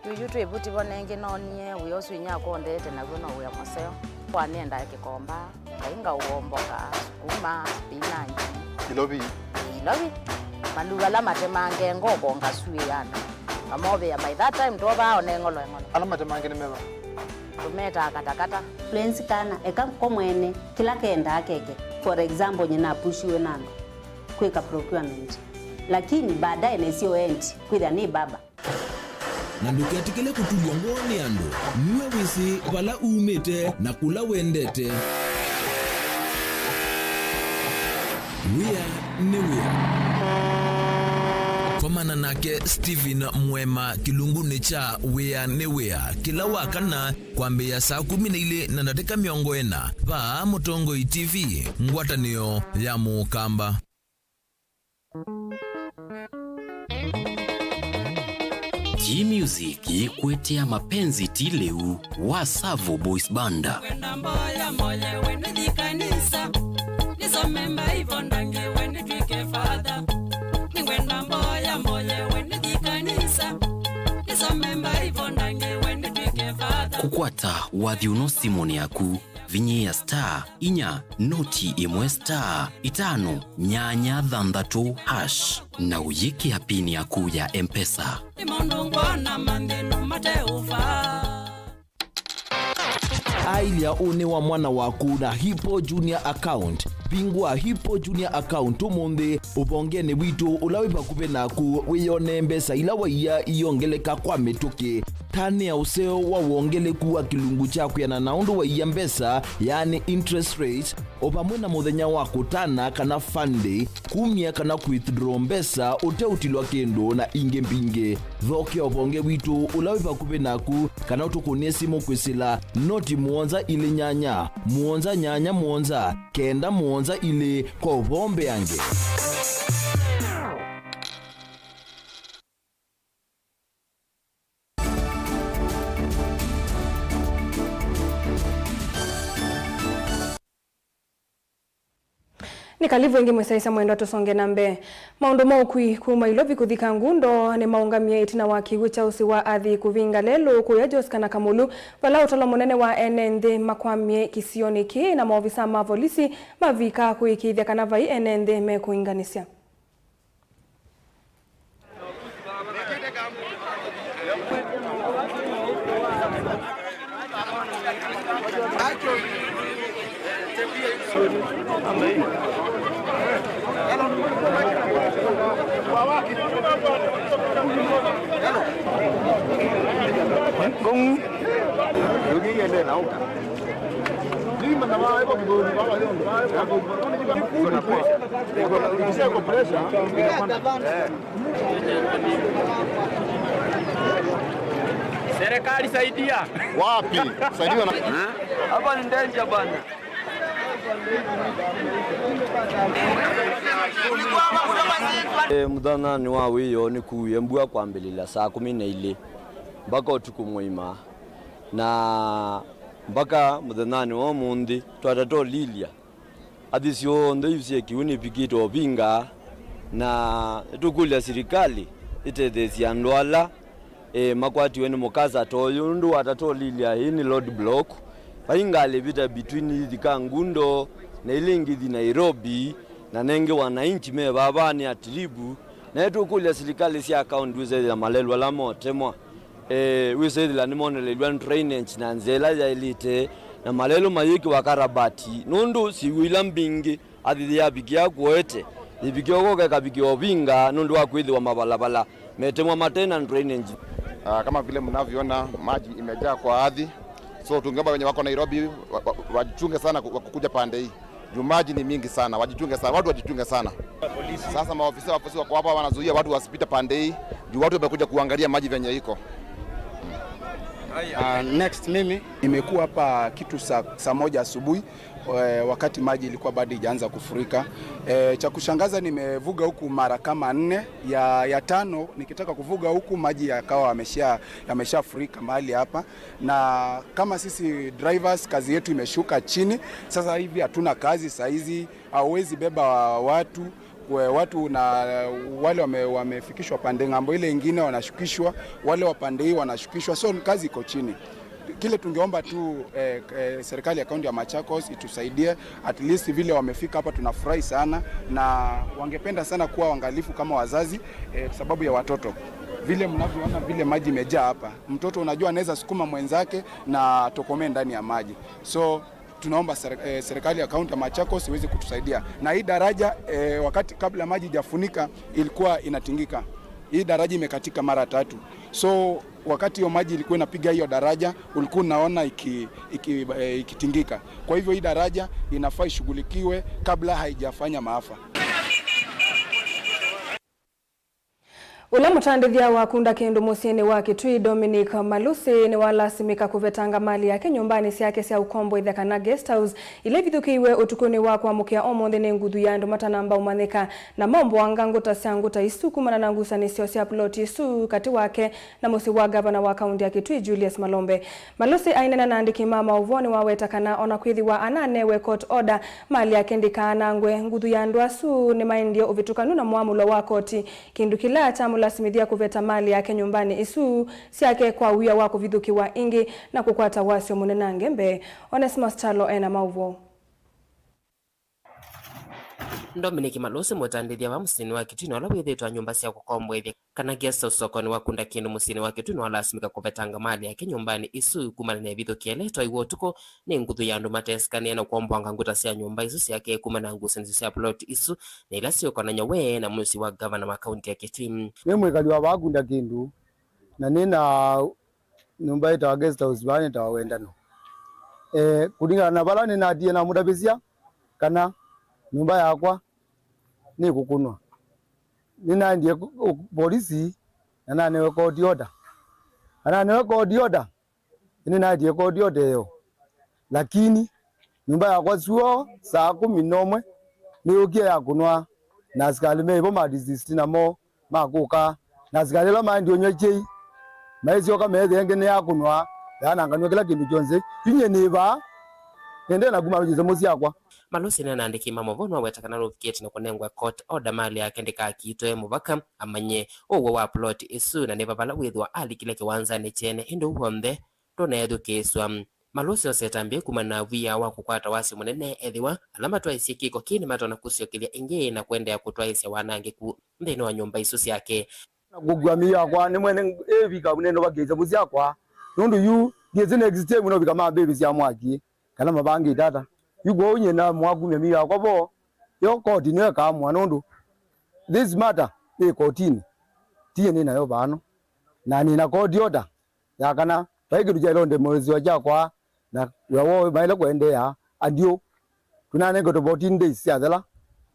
Yuyu twĩ vuti vo nengĩ noonie wĩa ũsu inyakwa ũndete naw'o no wĩa mũseo. Kwa nĩendaa kĩkomba, ngai ngaũomboka, sukuma, spinach. Ilovi. Ilovi. Mandu ala matemange ngoko ngasuĩana. Ngamovĩa by that time twovaa one ng'olo eng'olo. Ala matemange nĩ meva? Tũmetaa katakata. Prince kana, eka ko mwene, kĩla kendaa keke. For example, nyina apushiwe na andũ kwĩka procurement. Lakini baadaye nesio endi, kwĩthĩa nĩ baba. Na ndũketĩkĩle kũtulw'a ngoo nĩ andũ. Nue wĩsĩ vala umĩte na kũla wendete. Wĩa nĩ wĩa. Komana nake Stephen Mwema kĩlungunĩ kya Wĩa nĩ Wĩa kĩla wa kana kwambĩĩa saa kũmi na ilĩ na ndatĩka mĩongo ĩna vaa Mũtongoi T V, ngwatanĩo ya Mũkamba. G Music yĩkũetea Mapenzi Ti Lĩu wa Savo Boys Band. Ngwenda mboya mboye wende thi kanisa, nisome Bible ndange wende twike father. Ningwenda mboya mboye wende thi kanisa, nisome Bible ndange wende twike father. Kũkwata wathi ũno simũnĩ yaku. Vinyĩĩa star inya noti ĩmwe star itano nyanya thanthatũ hash na ũyĩkĩa pin yaku ya M-Pesa. Nĩ maũndũ ngwona manthĩnũ mate ũvaa. Ailya ũnĩ wa mwana waku na Hippo Junior Account. Vingũa Hippo Junior Account ũmũnthĩ ũvongenĩ witũ ũla wĩ vakuvĩ naku, wĩyonee mbesa ila waiya iyongeleka kwa mĩtũkĩ. Tanĩa ũseo wa wongeleku wa kĩlungu kya kwĩana na ũndũ waiya mbesa, yaani interest rate, o vamwe na mũthenya wa kũtana kana fund day, kumya kana withdraw mbesa ũteũtilwa kĩndũ, na ingĩ mbingĩ. Thokea ũvonge witũ ũla wĩ vakuvĩ naku, kana ũtũkũnĩe simũ kwĩsĩla noti mũonza ilĩ nyanya, mũonza nyanya mũonza, kenda mũonza ilĩ kwa ũvoo mbeange. Nĩ kalivu ĩngĩ mwĩsaĩsya mwendwa, tũsonge na mbee. Maũndũ ma ũkui kuma Ilovi kũthi Kangundo nĩmaũngamie ĩtina wa kĩw'ũ kya ũsĩ wa athi kũvinga lelũ kũya Joska na Kamulu, vala ũtalo mũnene wa ene nthĩ makwamie kĩsionĩ kĩĩ na maovisa ma volisi mavika kũĩkĩĩthya kana vai ene nthĩ mekũinganĩsya. Serikali, saidia. Wapi? Saidia na... Hapa ni danger bana. E, mũthenyanĩ wa wĩoo nĩkuie mbua kwambĩlĩlya saa kũmi na ilĩ mpaka ũtukũ mũima, na mpaka mũthenyanĩ wa ũmũnthĩ twatata ũlilya. Athi syonthe yu syĩ kĩw'ũ nĩvikĩte ũvinga, na nĩtũkũlya silikalĩ ĩtetheesye andũ ala, e, makwatiwe nĩ mũkasa ta ũyũ, nũndũ watata ũlilya ĩĩ nĩ road block. Vai ngalĩ ĩvĩta between Ithika Ngundo na ila ingĩ ithi Nairobi, na nengĩ wananchi me vava nĩ atiribu, na nĩtũkũlya silikalĩ sya kaunti wĩsethĩa malelũ ala motemwa. E, wĩsĩthĩla nĩmonelelw'a drainage na nzĩa ĩla yaĩlĩte, na malelũ mayĩkĩwa karabati, nũndũ syĩw'ũ ila mbingĩ athi yĩavikĩa kũete, yĩvikĩa ũkoka ĩkavikĩa ũvinga nũndũ wa kwĩthĩwa mavalava metemwa mate na drainage. Ah, kama vile mnavyoona, maji imejaa kwa ardhi. So tungeomba wenye wako Nairobi wa, wa, wajichunge sana ku-, wa kukuja pande hii. Juu maji ni mingi sana, wajichunge sana, watu wajichunge sana. Sasa maofisa wa polisi wako hapa wanazuia watu wasipite pande hii, juu watu wamekuja kuangalia maji venye iko. Uh, next mimi nimekuwa hapa kitu saa, saa moja asubuhi, eh, wakati maji ilikuwa bado ijaanza kufurika. Eh, cha kushangaza nimevuga huku mara kama nne, ya, ya tano nikitaka kuvuga huku maji yakawa yamesha, yameshafurika mahali hapa. Na kama sisi drivers, kazi yetu imeshuka chini. Sasa hivi hatuna kazi saa hizi, hauwezi beba watu, we-, watu na wale wame-, wamefikishwa pande ng'ambo ile ingine wanashukishwa, wale wa pande hii wanashukishwa, so kazi iko chini. Kile tungeomba tu, eh, eh, serikali ya kaunti ya Machakos itusaidie, at least vile wamefika hapa tunafurahi sana, na wangependa sana kuwa waangalifu kama wazazi, eh, sababu ya watoto. Vile mnavyoona vile maji imejaa hapa, mtoto, unajua, anaweza sukuma mwenzake na atokomee ndani ya maji. So tunaomba ser-, eh, serikali ya kaunti ya Machakos iweze kutusaidia. Na hii daraja, eh, wakati, kabla maji ijafunika, ilikuwa inatingika. Hii daraja imekatika mara tatu. So wakati hiyo maji ilikuwa inapiga hiyo daraja, ulikuwa unaona iki-, iki-, eh, ikitingika. Kwa hivyo hii daraja inafaa ishughulikiwe kabla haijafanya maafa. Ũla mũtandĩthya wa kunda kĩndũ mũsyĩnĩ wa Kitui, Dominic Malusi, nĩwalasimĩka kũvetanga mali yake nyũmbanĩ syake sya ũkomboethya kana guest house, ila ivithũkĩiwe ũtukũnĩ wa kwamũkĩa ũmũnthĩ nĩ nguthu ya andũ matanamba ũmanyĩka, na maomboanga ngũta sya ngũta isu kumana na ngusanĩsyo sya ploti isu katĩ wake na mũsyĩ wa ngavana wa kaunti ya Kitui, Julius Malombe. Malusi aineena na andĩki ma maũvoo nĩwaweta kana ona kwĩthĩwa ananewe court order, mali yake ndĩkaanangwe. Nguthu ya andũ asu nĩmaendie ũvĩtũkanu na mwamũlo wa koti, kĩndũ kĩla kyamũlasimĩthya kũveta mali yake nyũmbanĩ isu syake kwa wia wa kũvithũkĩwa ĩngĩ na kũkwata wasyo mũnenange mbee. Onesmus Kyalo ena maũvoo. Dominic Malusi, mũtandĩthya wa mũsyĩnĩ wa Kitui na ũla wĩthĩĩtwe na nyũmba sya kũkomboethya kana guest house sokonĩ wa kunda kĩndũ mũsyĩnĩ wa Kitui, nĩwalasimĩka kũvetanga mali yake nyũmbanĩ isu kumana na ĩvithũkĩe ĩla ĩtwaiwe ũtukũ nĩ nguthu ya andũ matesĩkanĩe na kũomboanga ngũta sya nyũmba isu syake kumana na ngusanĩsyo sya ploti isu, na ila syĩũkonany'a we na mũsyĩ wa ngavana wa kaunti ya Kitui. Nĩ mwĩkali wa vaa kunda kĩndũ, na nĩ na nyũmba ĩtawa guest house vaa nĩtawa Wendano. Eh, kũlingana na vala nĩnatie namũtavĩsya kana nyũmba yakwa nĩkũkũnwa, nĩnaendie ku-, ku-, polisi na nanewe court order. Na nanewe court order, nĩnaetie court order ĩyo. Lakini nyũmba yakwa syoo saa kũmi na ũmwe nĩyũkie yakũnwa, na asikalĩ me vo ma D C namo makũka, na asikalĩ ala maendie ũnyw'a kyei maisyoka meethĩa ĩngĩ nĩyakũnwa, yaananganw'a kĩla kĩndũ kyonthe. Yu nyie nĩ vaa, nĩendee na kuma rũjĩse mũsyĩ akwa. Malusi na andĩki ma maũvoo nĩwaweta kana nũvikĩte na kũnengwa court order mali yake ndĩkakitwe mũvaka amanye ũw'o wa ploti ĩsu, na nĩ va vala wĩthĩwa alikile kĩwanzanĩ kyene, ĩndĩ ũu w'onthe ndũneethukĩĩsw'a. Malusi osetambie kumana na wia wa kũkwata wasyo mũnene ethĩwa ala matwaĩsye kĩko kĩĩ nĩmatonya kũsyokethya ĩngĩ na kũendeea kũtwaĩsya wanangĩku nthĩnĩ wa nyũmba isu syake. Na kũkua mĩio yakwa nĩ mwene ĩvika nĩnũvakĩĩsya mũsyĩ akwa, nũndũ yu ndyĩsĩ next time novika mambĩvĩsya mwaki kana mavangĩte ata. Yu kwoou nyie namũa kumya mĩio yakwa vo, yo koti nĩyo ĩkaamũa, nũndũ this matter yĩ kotinĩ, ti nyie nĩ nayo vano. Na nĩ na court order ya kana vai kĩndũ kyaĩle ũndemeũsĩwa kyakwa, na wĩa woo maĩle kũendeea. Andiũ tũnanengetwe fourteen days syathela,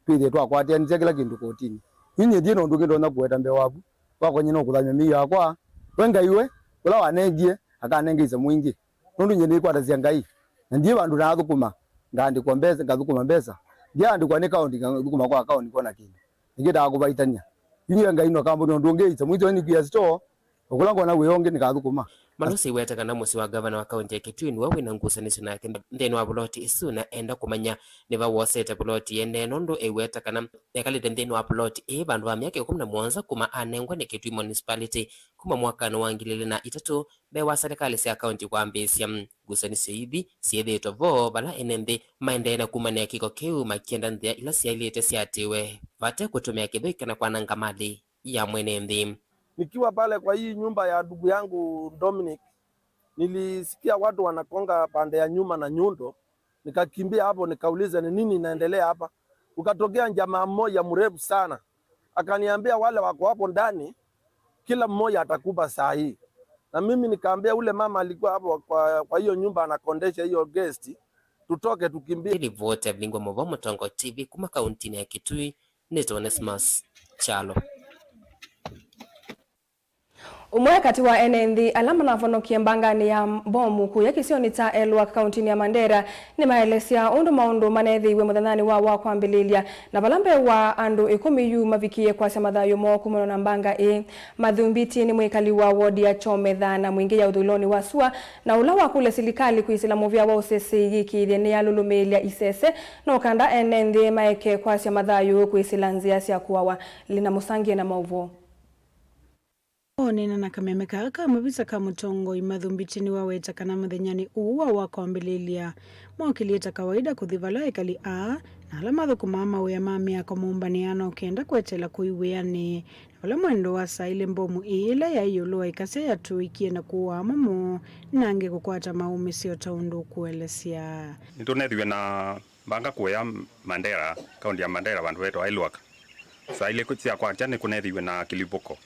twĩthĩe twakwatanĩsya kĩla kĩndũ kotinĩ. Yu nyie ndyĩ na ũndũ ũngĩ ndonya kũweta mbee waku, wakwa nyie no kũthamya mĩio yakwa. We Ngai we, ũla wanengie, akanenge ĩsamũ ĩngĩ. Nũndũ nyie nĩkwatasya Ngai, na ndyĩ vandũ naathũkũma, ngaandĩkwa mbesa, ngathũkũma mbesa. Ndyaandĩkwa nĩ kaũnti, ngathũkũma kwa kaũnti kwona kĩndũ. Nĩkĩtaa kũvaitany'a. Yu nyie Ngai no kambũni ũndũ ũngĩ, ĩsamũ isu nĩkwia store, o kũla ngona wĩa ũngĩ nĩkathũkũma. Malosi ĩweta kana mũsyĩ wa ngavana wa kaũnti ya Kitui nĩwe wĩna ngusanĩsyo nake nthĩnĩ wa vuloti ĩsu, na enda kũmanya nĩ va wosete vuloti ĩendee, nũndũ ĩweta kana ekalĩte nthĩnĩ wa vuloti ĩĩ vandũ va myaka ĩkũmi na mũonza kuma anengwa nĩ Kitui Municipality kuma mwakanĩ wa ngili ilĩ na itatũ, mbee wa serikali sya kaũnti kwambĩĩsya. Ngusanĩsyo ithi syĩthĩĩtwe vo vala ene nthĩ maendee na kumanĩa kĩko kĩu, makienda nzĩa ila syaĩlĩte siatĩwe vate kũtũmĩa kĩthũi kana kwananga mali ya mwene nthĩ. Nikiwa pale kwa hii nyumba ya ndugu yangu Dominic, nilisikia watu wanakonga pande ya nyuma na nyundo. Nikakimbia hapo, nikauliza ni nini inaendelea hapa. Ukatokea jamaa mmoja mrefu sana, akaniambia wale wako hapo ndani, kila mmoja atakufa saa hii. Na mimi nikaambia ule mama alikuwa hapo kwa, kwa hiyo nyumba anakondesha hiyo guest, tutoke tukimbie. Nĩ livoti ya Vingwa Mũvoo Mũtongo T V kuma kauntinĩ ya Kitui, nĩtawa Onesmus Kyalo. Ũmwe katĩ wa ene nthĩ ala manavonokie mbanganĩ ya mbomu kũya kĩsionĩ kya Elwak, kauntinĩ ya Mandera, nĩmaelesya ũndũ maũndũ maneethĩiwe mũthenyanĩ wa, wa kwambĩlĩlya, na vala mbee wa andũ ĩkũmi yu mavikie kwasya mathayũ moo kumana na mbanga ĩĩ. Mathumbiti nĩ mwĩkali wa wodi ya Chometha na Mwingĩ ya ũthũĩlonĩ wa sua, na ũla wakũlya silikalĩ kwĩsĩla mũvĩa wa ũseseĩ yĩkĩĩthye nĩyalũlũmĩĩlya isese, no kanda ene nthĩ maeke kwasya mathayũ kwĩsĩla nzĩa sya kũawa. Lina Mũsangie na maũvoo. Oneena na kameme kaa ka mũvisa ka mũtongoi, Mathumbiti nĩwaweta kana mũthenyanĩ ũũ wa, wa kwambĩlĩlya, mookĩlye ta kawaida kũthi vala ekali aa na ala mathũkũmaa mawĩa ma mĩako mũmbanĩa no kenda kweteela kũi wĩanĩ, na vala mwendo wasaĩle mbomu ĩĩ ĩla yaĩ ĩũlũ wa ĩkasya yatũĩkie na kũaa amwe moo, na angĩ kũkwata maũmĩsyo ta ũndũ ũkũelesya. Nĩtũneethiw'e na mbanga kũya Mandera, kaũnti ya Mandera, vandũ vetawa Elwak. Saa ilĩ kũ-, syakwakya nĩkũneethĩiwe na kĩlivũko,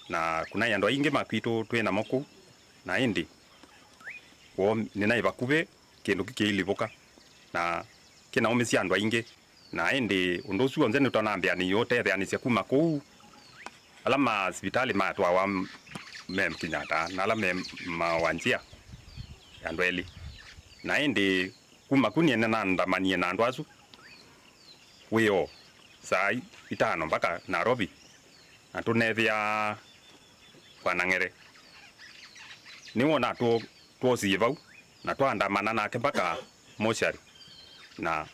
na kũnaĩ andũ aingĩ makwitũ twĩ namo kũu, na ĩndĩ woo nĩnaĩ vakuvĩ kĩndũ kĩkĩilivũka, na kĩnaũmĩsya andũ aingĩ. Na ĩndĩ ũndũ ũsu w'onthe nĩtwanambĩanĩie ũtetheanĩsya kuma kũu, ala ma sivitalĩ matwawa me Kenyatta, na ala me mawanzia ya andũ elĩ. Na ĩndĩ kuma ku nyie nĩnandamanie na andũ asu wĩoo saa itano mpaka Nairobi, na tũneethĩa Bwana Ng'ere. Nĩwona twosie vau na twaandamana nake mpaka mochari, na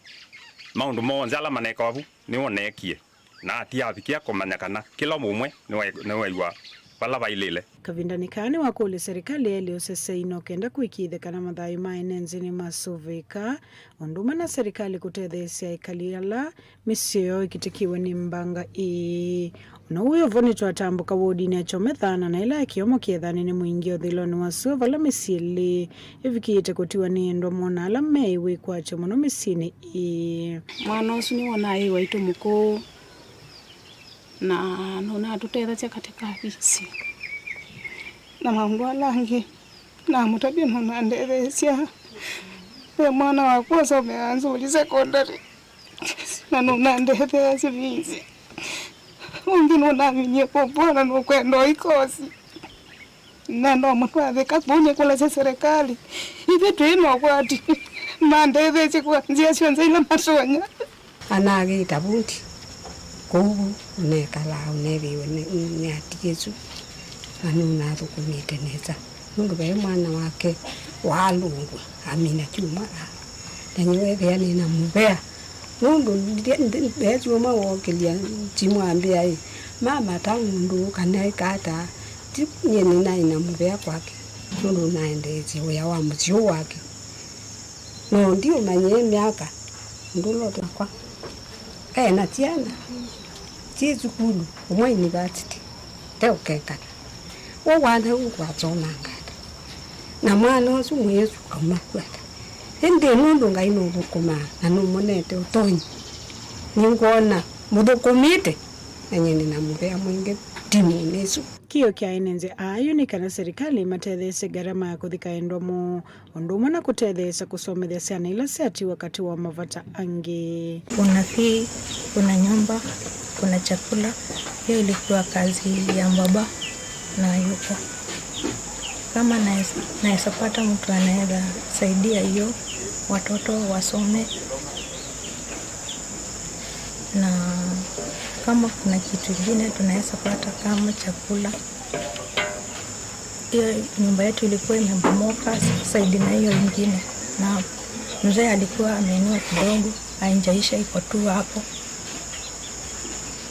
maũndũ monthe ala manekawa vu nĩwoneekie. Na atiavikia kũmanya kana kĩla ũmwe nĩwe-, nĩwew'a vala vailĩle. Kavindanĩ kaa nĩwakũlya serikali yaĩle ũsesei no kenda kũĩkĩĩthya kana mathayũ ma ene nthĩ nĩmasũvĩĩka, ũndũ ũmwe na serikali kũtetheesya ekali ala mĩsyĩ yoo ĩkitĩkĩwe nĩ mbanga ĩĩ. Ona ũu wĩ o vo, nĩtwatambũka wodinĩ ya Chometha na ĩla ya kĩomo kĩethanĩ nĩ Mwingĩ ũthũĩlonĩ wa sua, vala mĩsyĩ ĩlĩ ĩvikĩĩte kũtiwa nĩ endwa moo na ala meĩ wĩkwatyo mũno mĩsyĩnĩ ĩĩ. Mwana ũsu nĩwona aĩ waitũ mũkũũ, na nũnatũtethasya katika visi na maũndũ ala angĩ. Namũtavya nũnandetheesya. Ve mwana wakwa ũsomeaa Nzũli Secondary, na nũnandetheesya visi. Ũngĩ nũnaminie kũvona nũkwenda ũikosi. Na no mũtwathĩka kũu nĩkũlasya serikali. Ithyĩ twĩ na ũkwati, mandetheesye kwa nzĩa syonthe ila matonya. Anagĩta vundi kũu ũnekalaa ũneethĩiwe nĩ, nĩ ati ĩsu, na nũnathũkũmĩte nesa, nũndũ ve mwana wake waalũngw'a amina kyumwa, na nĩweethĩa nĩ na mũvea, nũndũ ndi-, ndi-, mbesa ũmwe wookĩlya simũ ambĩa ĩ, "Mama, ta mũndũ ũũ kana ĩka ata?" Ti nyie nĩnaĩ na mũvea kwake, nũndũ naendeesye wĩa wa mũsyĩ ũũ wake. No ndiũmanyie myaka, ndũlota kwa. E na syana syĩ sukulu, ũmwe university, te ũkekana. Wo wana ũngĩ wasomanga ata? Na mwana ũsu mwĩĩsu auma kwata? Ĩndĩ nũndũ Ngai nũthũkũmaa na nũmonete ũtonyi, nĩngwona mũthũkũmĩte, na nyie nĩ na mũvea mwingĩ timunĩ ĩsu. Kĩo kya ene nzĩ aa yu nĩ kana serikali ĩmatetheesye ngarama ya kũthika endwa moo, ũndũ ũmwe na kũtetheesya kũsomethya syana ila syatiwa katĩ wa mavata angĩ. Kuna fee, kuna nyumba, kuna chakula. Hiyo ilikuwa kazi ya baba na yuko. Kama naweza, naweza pata mtu anaweza saidia hiyo watoto wasome, na kama kuna kitu ingine tunaweza pata kama chakula. Hiyo nyumba yetu ilikuwa imebomoka side na hiyo ingine, na mzee alikuwa ameinua kidogo, haijaisha, iko tu hapo,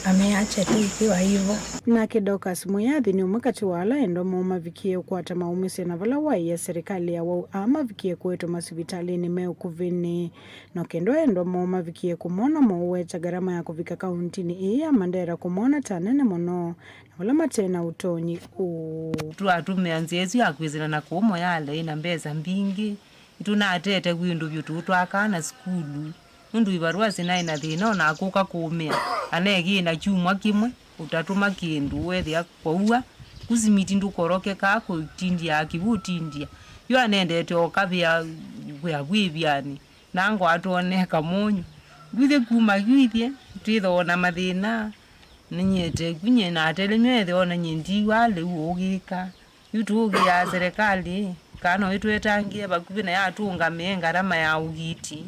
ameacha tu ikiwa hivyo. Nake Dorcas Mũyathi nĩ ũmwe katĩ wa ala endwa moo mavikie ũkwata maumĩsyo na vala waĩa serikali ya wau aa mavikie kũetwe masivitalĩnĩ me ũkuvĩnĩ. No kenda endwa moo mavikie kũmona moũweta ngarama ya kũvika kauntinĩ ĩĩ ya Mandera kũmona ta nene mũno, na vala mate na ũtonyi ũũ. Twatũmĩa nzĩa ĩsu ya kwĩsĩla na kũu Moyale ĩna mbesa mbingĩ, nĩtũnatete kwĩ ndũvyũ tũũtwaa kana sukulu, nũndũ ivarũa sinaĩ na thĩna, o na akũka kũũmĩa, aneekĩĩ na kyumwa kĩmwe, ũtatũma kĩndũ, weethĩa kwaua, kũsimiti ndũkorokekaa, kũtindia kĩw'ũ ũtindia. Yu anendete o kavĩa wĩa wĩ ĩvianĩ, na ngwatwa nĩ kamũnyũ. Ngwĩthĩ kuma yu ithyĩ twĩthoo na mathĩna, nĩnyie teku nyie natelemya ethĩwa o na nyie ndiw'a lĩu ũgĩka. Yu tũũkĩaa serikali kana no ĩtwetangĩe vakuvĩ na yatũũngamĩe ngarama ya ũiiti.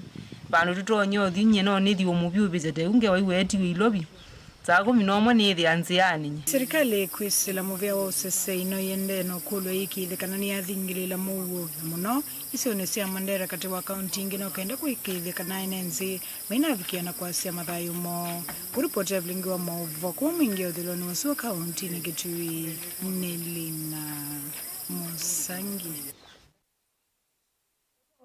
Vandũ tũtonya ũthi nyie no nĩthi ũmũvyũvĩsya teku ngewa iwetiwe ilovi. Saa kũmi na ũmwe nĩĩthĩa nzĩanĩ nyie. Serikali kwĩsĩla mũvĩa wa ũsesei no ĩendee na ũkũlw'a ĩikĩĩthye kana nĩyathingĩlĩĩla mũuo, na mũno isionĩ sya Mandera katĩ wa kaunti ingĩ no kenda kũĩkĩĩthya kana ene nzĩ mainavikĩa na kwasya mathayũ moo. Kũripoti ya vilingi wa maũvoo kuma mwingĩ ũthilonĩ ũsu wa kauntinĩ Kitui, nĩ Lina Mũsangi.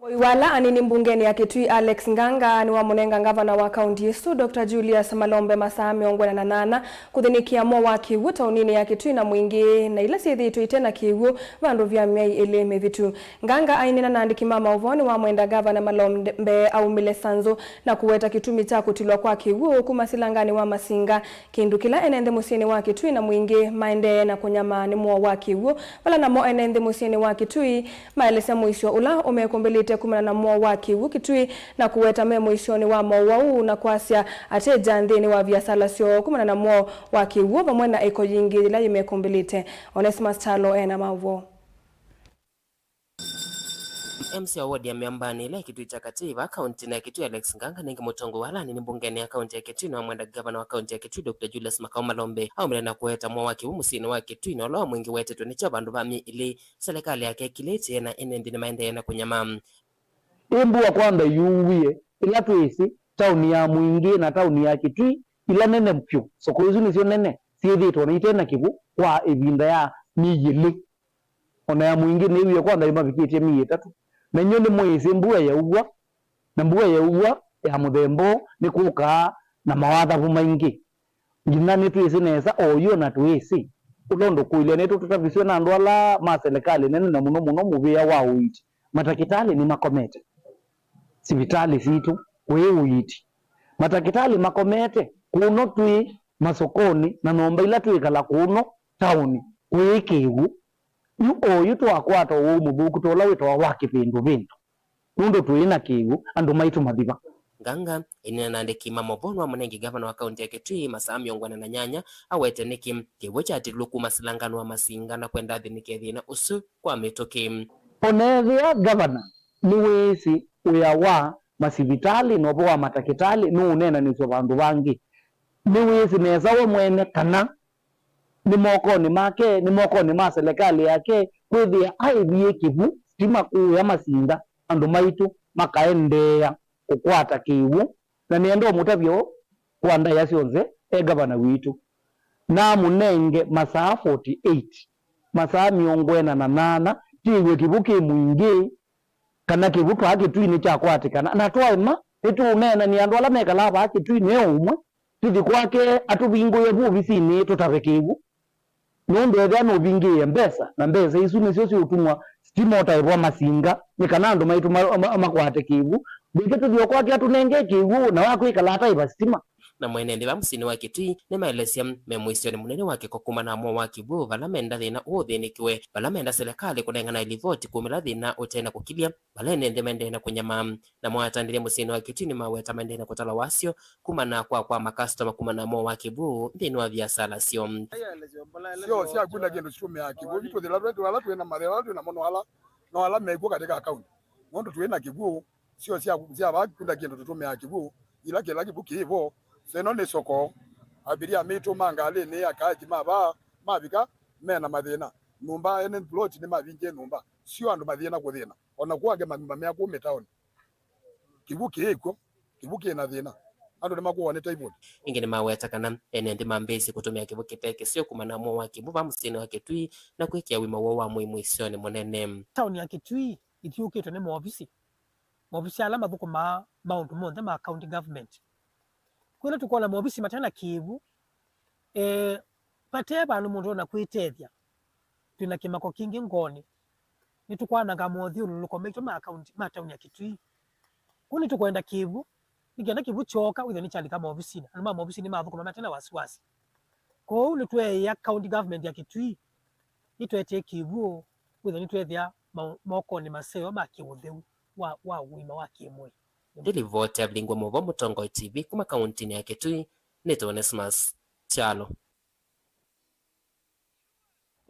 Mũtongoi wa ala anini mbungenĩ ya Kitui, Alex Nganga, nĩwamũnenga ngavana wa kaunti ĩsu, Doctor Julius Malombe, masaa mĩongo ĩna na nana kũthĩnĩkĩa mwo wa kĩw'ũ taoninĩ ya Kitui na Mwingĩ, na ila syĩthĩĩtwe ite na kĩw'ũ vandũ vya myei ĩlĩ mĩvĩtu. Nganga aineena na andĩki ma maũvoo nĩwamwenda ngavana Malombe aumĩle Sanzu na kũweta kĩtumi kya kũtilwa kwa kĩw'ũ kuma silanganĩ wa Masinga, kĩndũ kĩla ene nthĩ mũsyĩnĩ wa Kitui na Mwingĩ maendee na kũnyamaa nĩ mwo wa kĩw'ũ, vala namo ene nthĩ mũsyĩnĩ wa Kitui maelesya mũisyo ũla ũmekũmbĩlĩte kumana na mwo wa kĩw'ũ Kitui na kũweta me mũisyonĩ wa mowau na kwasya ateja nthĩnĩ wa viasala syoo kumana na mwo wa kĩw'ũ vamwe na ĩko yingĩ yĩla yĩmekũmbĩlĩte. Onesmus Kyalo ena maũvoo. M C A wa ward ya Mĩambanĩ ĩla ya Kitui kya Katĩ vaa kauntinĩ ya Kitui, Alex Nganga, nĩngĩ mũtongoi wa ala anini mbungenĩ ya kaunti ya Kitui, nĩwamwenda ngavana wa kaunti ya Kitui, Doctor Julius Makau Malombe, aumĩle na kũeta mwo wa kĩw'ũ mũsyĩnĩ wa Kitui, na ũla wa Mwingĩ wetĩtwe nĩ kya vandũ va myei ĩlĩ. Selekalĩ yake ĩkilĩtye na ene nthĩ nĩmaendee na kũnyamaa. Ĩ mbua kwanda yuwie, ĩla twĩsĩ, taoni ya Mwingĩ na taoni ya Kitui, ila nene vyũ, soko isu nĩsyo nene, syĩthĩĩtwe na ite na kĩw'ũ kwa ĩvinda ya myei ĩlĩ. O na ya Mwingĩ nĩiwie kwanda ĩmavikĩtye myei ĩtatũ. Na inyw'ĩ nĩmwĩsĩ mbua yaua, na mbua yaua ya mũthemba ũũ nĩkũkaa na mawathavu maingĩ. Nginya nĩtwĩsĩ nesa oyu, o na twĩsĩ ũla ũndũ kũilya nĩtũ tũtavisw'e na andũ ala ma selekalĩ nene, na mũno mũno mũvĩa wa ũiiti. Matakĩtalĩ nĩmakomete sivitalĩ sitũ, kũĩ ũiiti. Matakĩtalĩ makomete kũno twĩ masokonĩ na nyũmba ila twĩkala kũno taoni, kũĩ kĩw'ũ. Yu oyu twakwata ũwau mũthũku ta ũla wĩtawa wa kĩvĩndũvĩndũ, nũndũ twĩ na kĩw'ũ, andũ maitũ mathiva. Nganga, ĩneena na andĩki ma maũvoo, nĩwamũnengie ngavana wa kaunti ya Kitui masaa mĩongo ĩna na nyanya awete nĩkĩ kĩw'ũ kyatililwe kuma silanganĩ wa Masinga na kwenda athĩnĩke thĩna ũsu kwa mĩtũkĩ. O na ethĩa ngavana nĩwĩsĩ wĩa wa masivitalĩ na ũvoo wa matakĩtalĩ nũũneenanĩsw'a vandũ vangĩ, nĩwĩsĩ nesa we mwene kana nĩ mokonĩ make, nĩ mokonĩ ma selekalĩ yake kwĩthĩa aĩvie kĩw'ũ sitima kũũya Masinga, andũ maitũ makaendeea kũkwata kĩw'ũ. Na nĩenda ũmũtavya ũũ kwa ndaĩa syonthe, e ngavana witũ, namũnenge masaa forty-eight, masaa mĩongo ĩna na nana, twĩw'e kĩw'ũ kĩ Mwingĩ, kana kĩw'ũ twaa Kitui nĩkyakwatĩkana. Na twaema, nĩtũũneena nĩ andũ ala mekalaa vaa Kitui, nĩ o ũmwe, tũthi kwake atũvingũĩe vu ovisinĩ tũtave kĩw'ũ. Nũndũ ethĩa nũvingĩĩe mbesa, na mbesa isu nĩsyo siũtũmwa ti mota ĩvwa masinga, nĩ kana andũ maitũ ma-, ma-, makwate kĩw'ũ. Ndĩkĩ tũthi o kwake atũnenge kĩw'ũ, na wakwĩkala ataĩva sitima. Na mwene nthĩ va mũsyĩnĩ wa Kitui nĩmaelesya me mũisyonĩ mũnene wa kĩko kumana na mowaa kĩw'ũ, vala menda thĩna ũũ ũthĩnĩkĩwe, vala menda selekalĩ kũnengana livoti kumĩla thĩna ũte na kũkilya, vala ene nthĩ maendee na kũnyamaa. Namo atandĩthya mũsyĩnĩ wa Kitui nĩmaweta maendee na kũtala wasyo kumana kwa, kwa makastoma kumana na mowaa kĩw'ũ nthĩnĩ wa viasala syoo. Sio sya kwina kĩndũ situmeaa kĩw'ũ, vitũ thĩla twĩ ala twĩ na mathĩna, ala twĩ namo no ala, no ala mekw'o katika akaunti. Nũndũ twĩ na kĩw'ũ, sio sya, sya vaa kwina kĩndũ tũtũmĩaa kĩw'ũ, ila kĩla kĩw'ũ kĩĩ vo. Seno nĩ soko, abiria maitũ ma ngalĩnĩ, akaaji ma vaa mavika me na mathĩna. Nyũmba, ene plot nĩmavingie nyũmba, sio andũ mathĩna kũthĩna. O na kũu angĩ manyũmba mea kũu mĩtaoni. Kĩw'ũ kĩĩ kw'o, kĩw'ũ kĩ na thĩna. Andũ nĩmakũawa nĩ typhoid. Ĩngĩ nĩmaweta kana ene nthĩ mambĩĩsye kũtũmĩa kĩw'ũ kĩte kĩseo kumana na mowaa kĩw'ũ va mũsyĩnĩ wa Kitui na kwĩkĩa ũima woo wa mwĩĩ mũisyonĩ mũnene. Taoni ya Kitui ithiũkĩtwe nĩ maovisi, maovisi ala mathũkũmaa maũndũ monthe ma county government. Kwĩla tũkona maovisi mate na kĩw'ũ, eh, vate vandũ mũndũ ona kwĩtethya. Twĩ na kĩmako kingĩ ngoonĩ. Nĩtũkwananga mothyũlũlũko maitũ ma kaunti, ma tauni ya Kitui. Kũu nĩtũkwenda kĩw'ũ, nĩ kenda kĩw'ũ kyooka wĩthwe nĩkyalika maovisinĩ. Andũ ma maovisinĩ mathũkũma mate na wasiwasi. Kwoou nĩtweea county government ya Kitui ĩtũetee kĩw'ũ, wĩthwe nĩtwethĩa ma-, mokonĩ maseo ma kĩũtheu wa, wa ũima wa kĩmwĩĩ. Nĩ livoti ya Vilingi wa Maũvoo Mũtongoi T V kuma kauntinĩ ya Kitui, nĩtwa Onesmus Kyalo.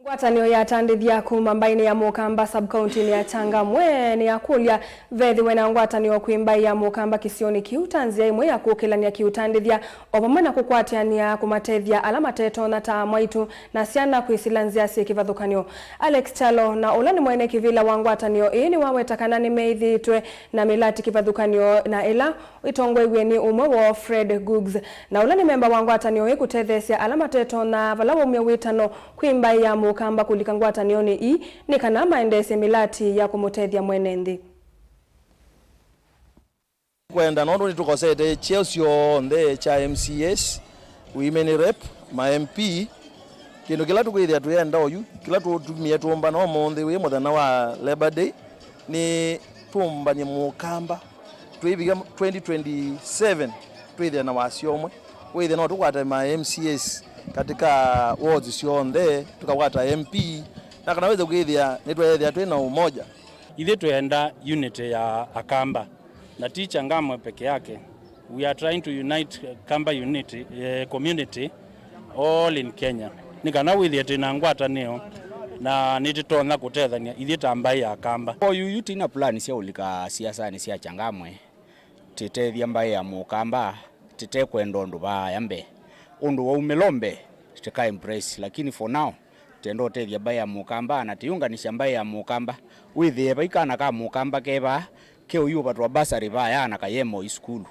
Ngwatanĩo ya atandĩthya kuma mbaĩnĩ ya Mũkamba sub-kauntinĩ ya Changamwe nĩyakũlya vethĩwe na ngwatanĩo kwĩ mbaĩ ya Mũkamba kĩsionĩ kĩu ta nzĩa ĩmwe ya kũkĩlany'a kĩũtandĩthya, o vamwe na kũkwatĩanĩa kũmatethya ala matetonya ta amwaitũ na syana kwĩsĩla nzĩa syĩ kĩvathũkany'o. Alex Kyalo, na ũla nĩ mwene kĩvĩla wa ngwatanĩo ĩĩ, nĩwaweta kana nĩmeĩthĩĩtwe na mĩlati kĩvathũkany'o na ĩla ĩtongoew'e nĩ ũmwe woo, Fred Guggs, na ũla nĩ memba wa ngwatanĩo ĩĩ kũtetheesya ala matetonya vala waumya wĩtano kwĩ mbaĩ ya Mũkamba kũlika ngwatanĩonĩ ii nĩ kana maendeesye mĩlati ya kũmũtethya mwene nthĩ. Kwenda nũndũ nĩtũkosete kyeo syonthe kya M C As, women rep, ma M P, kĩndũ kĩla tũkwĩthĩa twĩenda oyu, kĩla tũtumie tũmbana ũmũnthĩ wĩ mũthenya wa Labour Day, nĩ tũmbany'e Mũkamba, twĩvika twenty twenty-seven twĩthĩe na wasya ũmwe, wĩthĩe no tũkwate ma M C As katika wards syonthe, tũkakwata M P, na kana wĩthĩe kwĩthĩa nĩtweethĩa twĩ na ũmoja. Ithyĩ twĩenda unity ya Akamba, na ti Changamwe peke yake. We are trying to unite Kamba unity, eh, community all in Kenya. Nĩ kana wĩthĩe twĩ na ngwatanĩo na nĩtũtonya kũtethany'a ithyĩ ta mbaĩ ya Kamba. Kwa yuyu twĩ na plan sya ũlika siasanĩ sya Changamwe, tĩtethya mbaĩ ya Mũkamba, tĩtekwenda ũndũ vaaya mbee. Ũndũ waumĩla mbee, tĩka impress, lakini for now, tenda ũtethya mbaĩ ya Mũkamba na tĩyũnganisya mbaĩ ya Mũkamba. Wĩthĩe vai kana ka Mũkamba ke vaa, ke ũyũvatwa basarĩ vaya na kayemoi sukulu.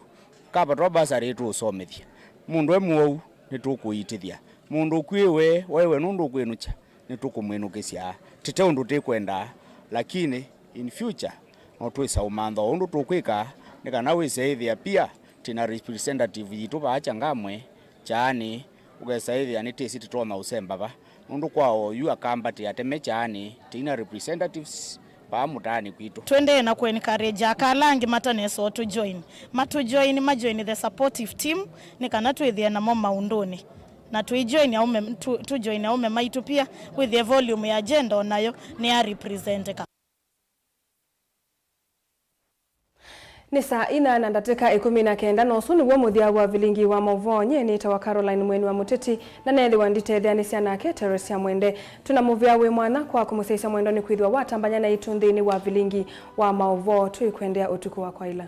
Kavatwa basarĩ tũũsomethya. Mũndũ e mũwau, nĩtũkũitĩthya. Mũndũ ũkw'ĩĩwe, waĩwe nũndũ ũkwĩnũkya, nĩtũkũmwĩnũkĩsya. Tĩte ũndũ tĩkwenda, lakini in future, no twĩsa ũmantha o ũndũ tũkwĩka, nĩ kana wĩse ĩthĩa pia twĩ na representative yitũ vaa Changamwe, Kyaani, ũkesa ĩthĩa nĩtĩsĩ tũtonya ũsemba va, nũndũ kwa oyu Akamba tĩ ateme Kyaani, tĩi na representatives vaa mũtaanĩ kwitũ. Tũendee na kũ encourage aka ala angĩ matanesa ũtũ join, matũ join, ma join the supportive team, nĩ kana twĩthĩe namo maũndũnĩ. Na tũi join aũme, tũ, tũ join aũme maitũ pia, wĩthĩe volume ya gender onayo nĩ ya representĩka. Nĩ saa ina na ndatĩka ĩkũmi na kenda, na ũsu nĩw'o mũthya wa vilingi wa maũvoo. Nyie nĩtawa Caroline Mweni wa Mũteti, na neethĩwa nditetheanĩsya nake Teresia Mwende. Twĩ na mũvea wĩ mwanya kwa kũmũsyaĩĩsya mwendo nĩkwĩthĩwa watambany'a naitũ nthĩnĩ wa vilingi wa maũvoo. Twĩkwendea ũtukũ wa kwaĩla.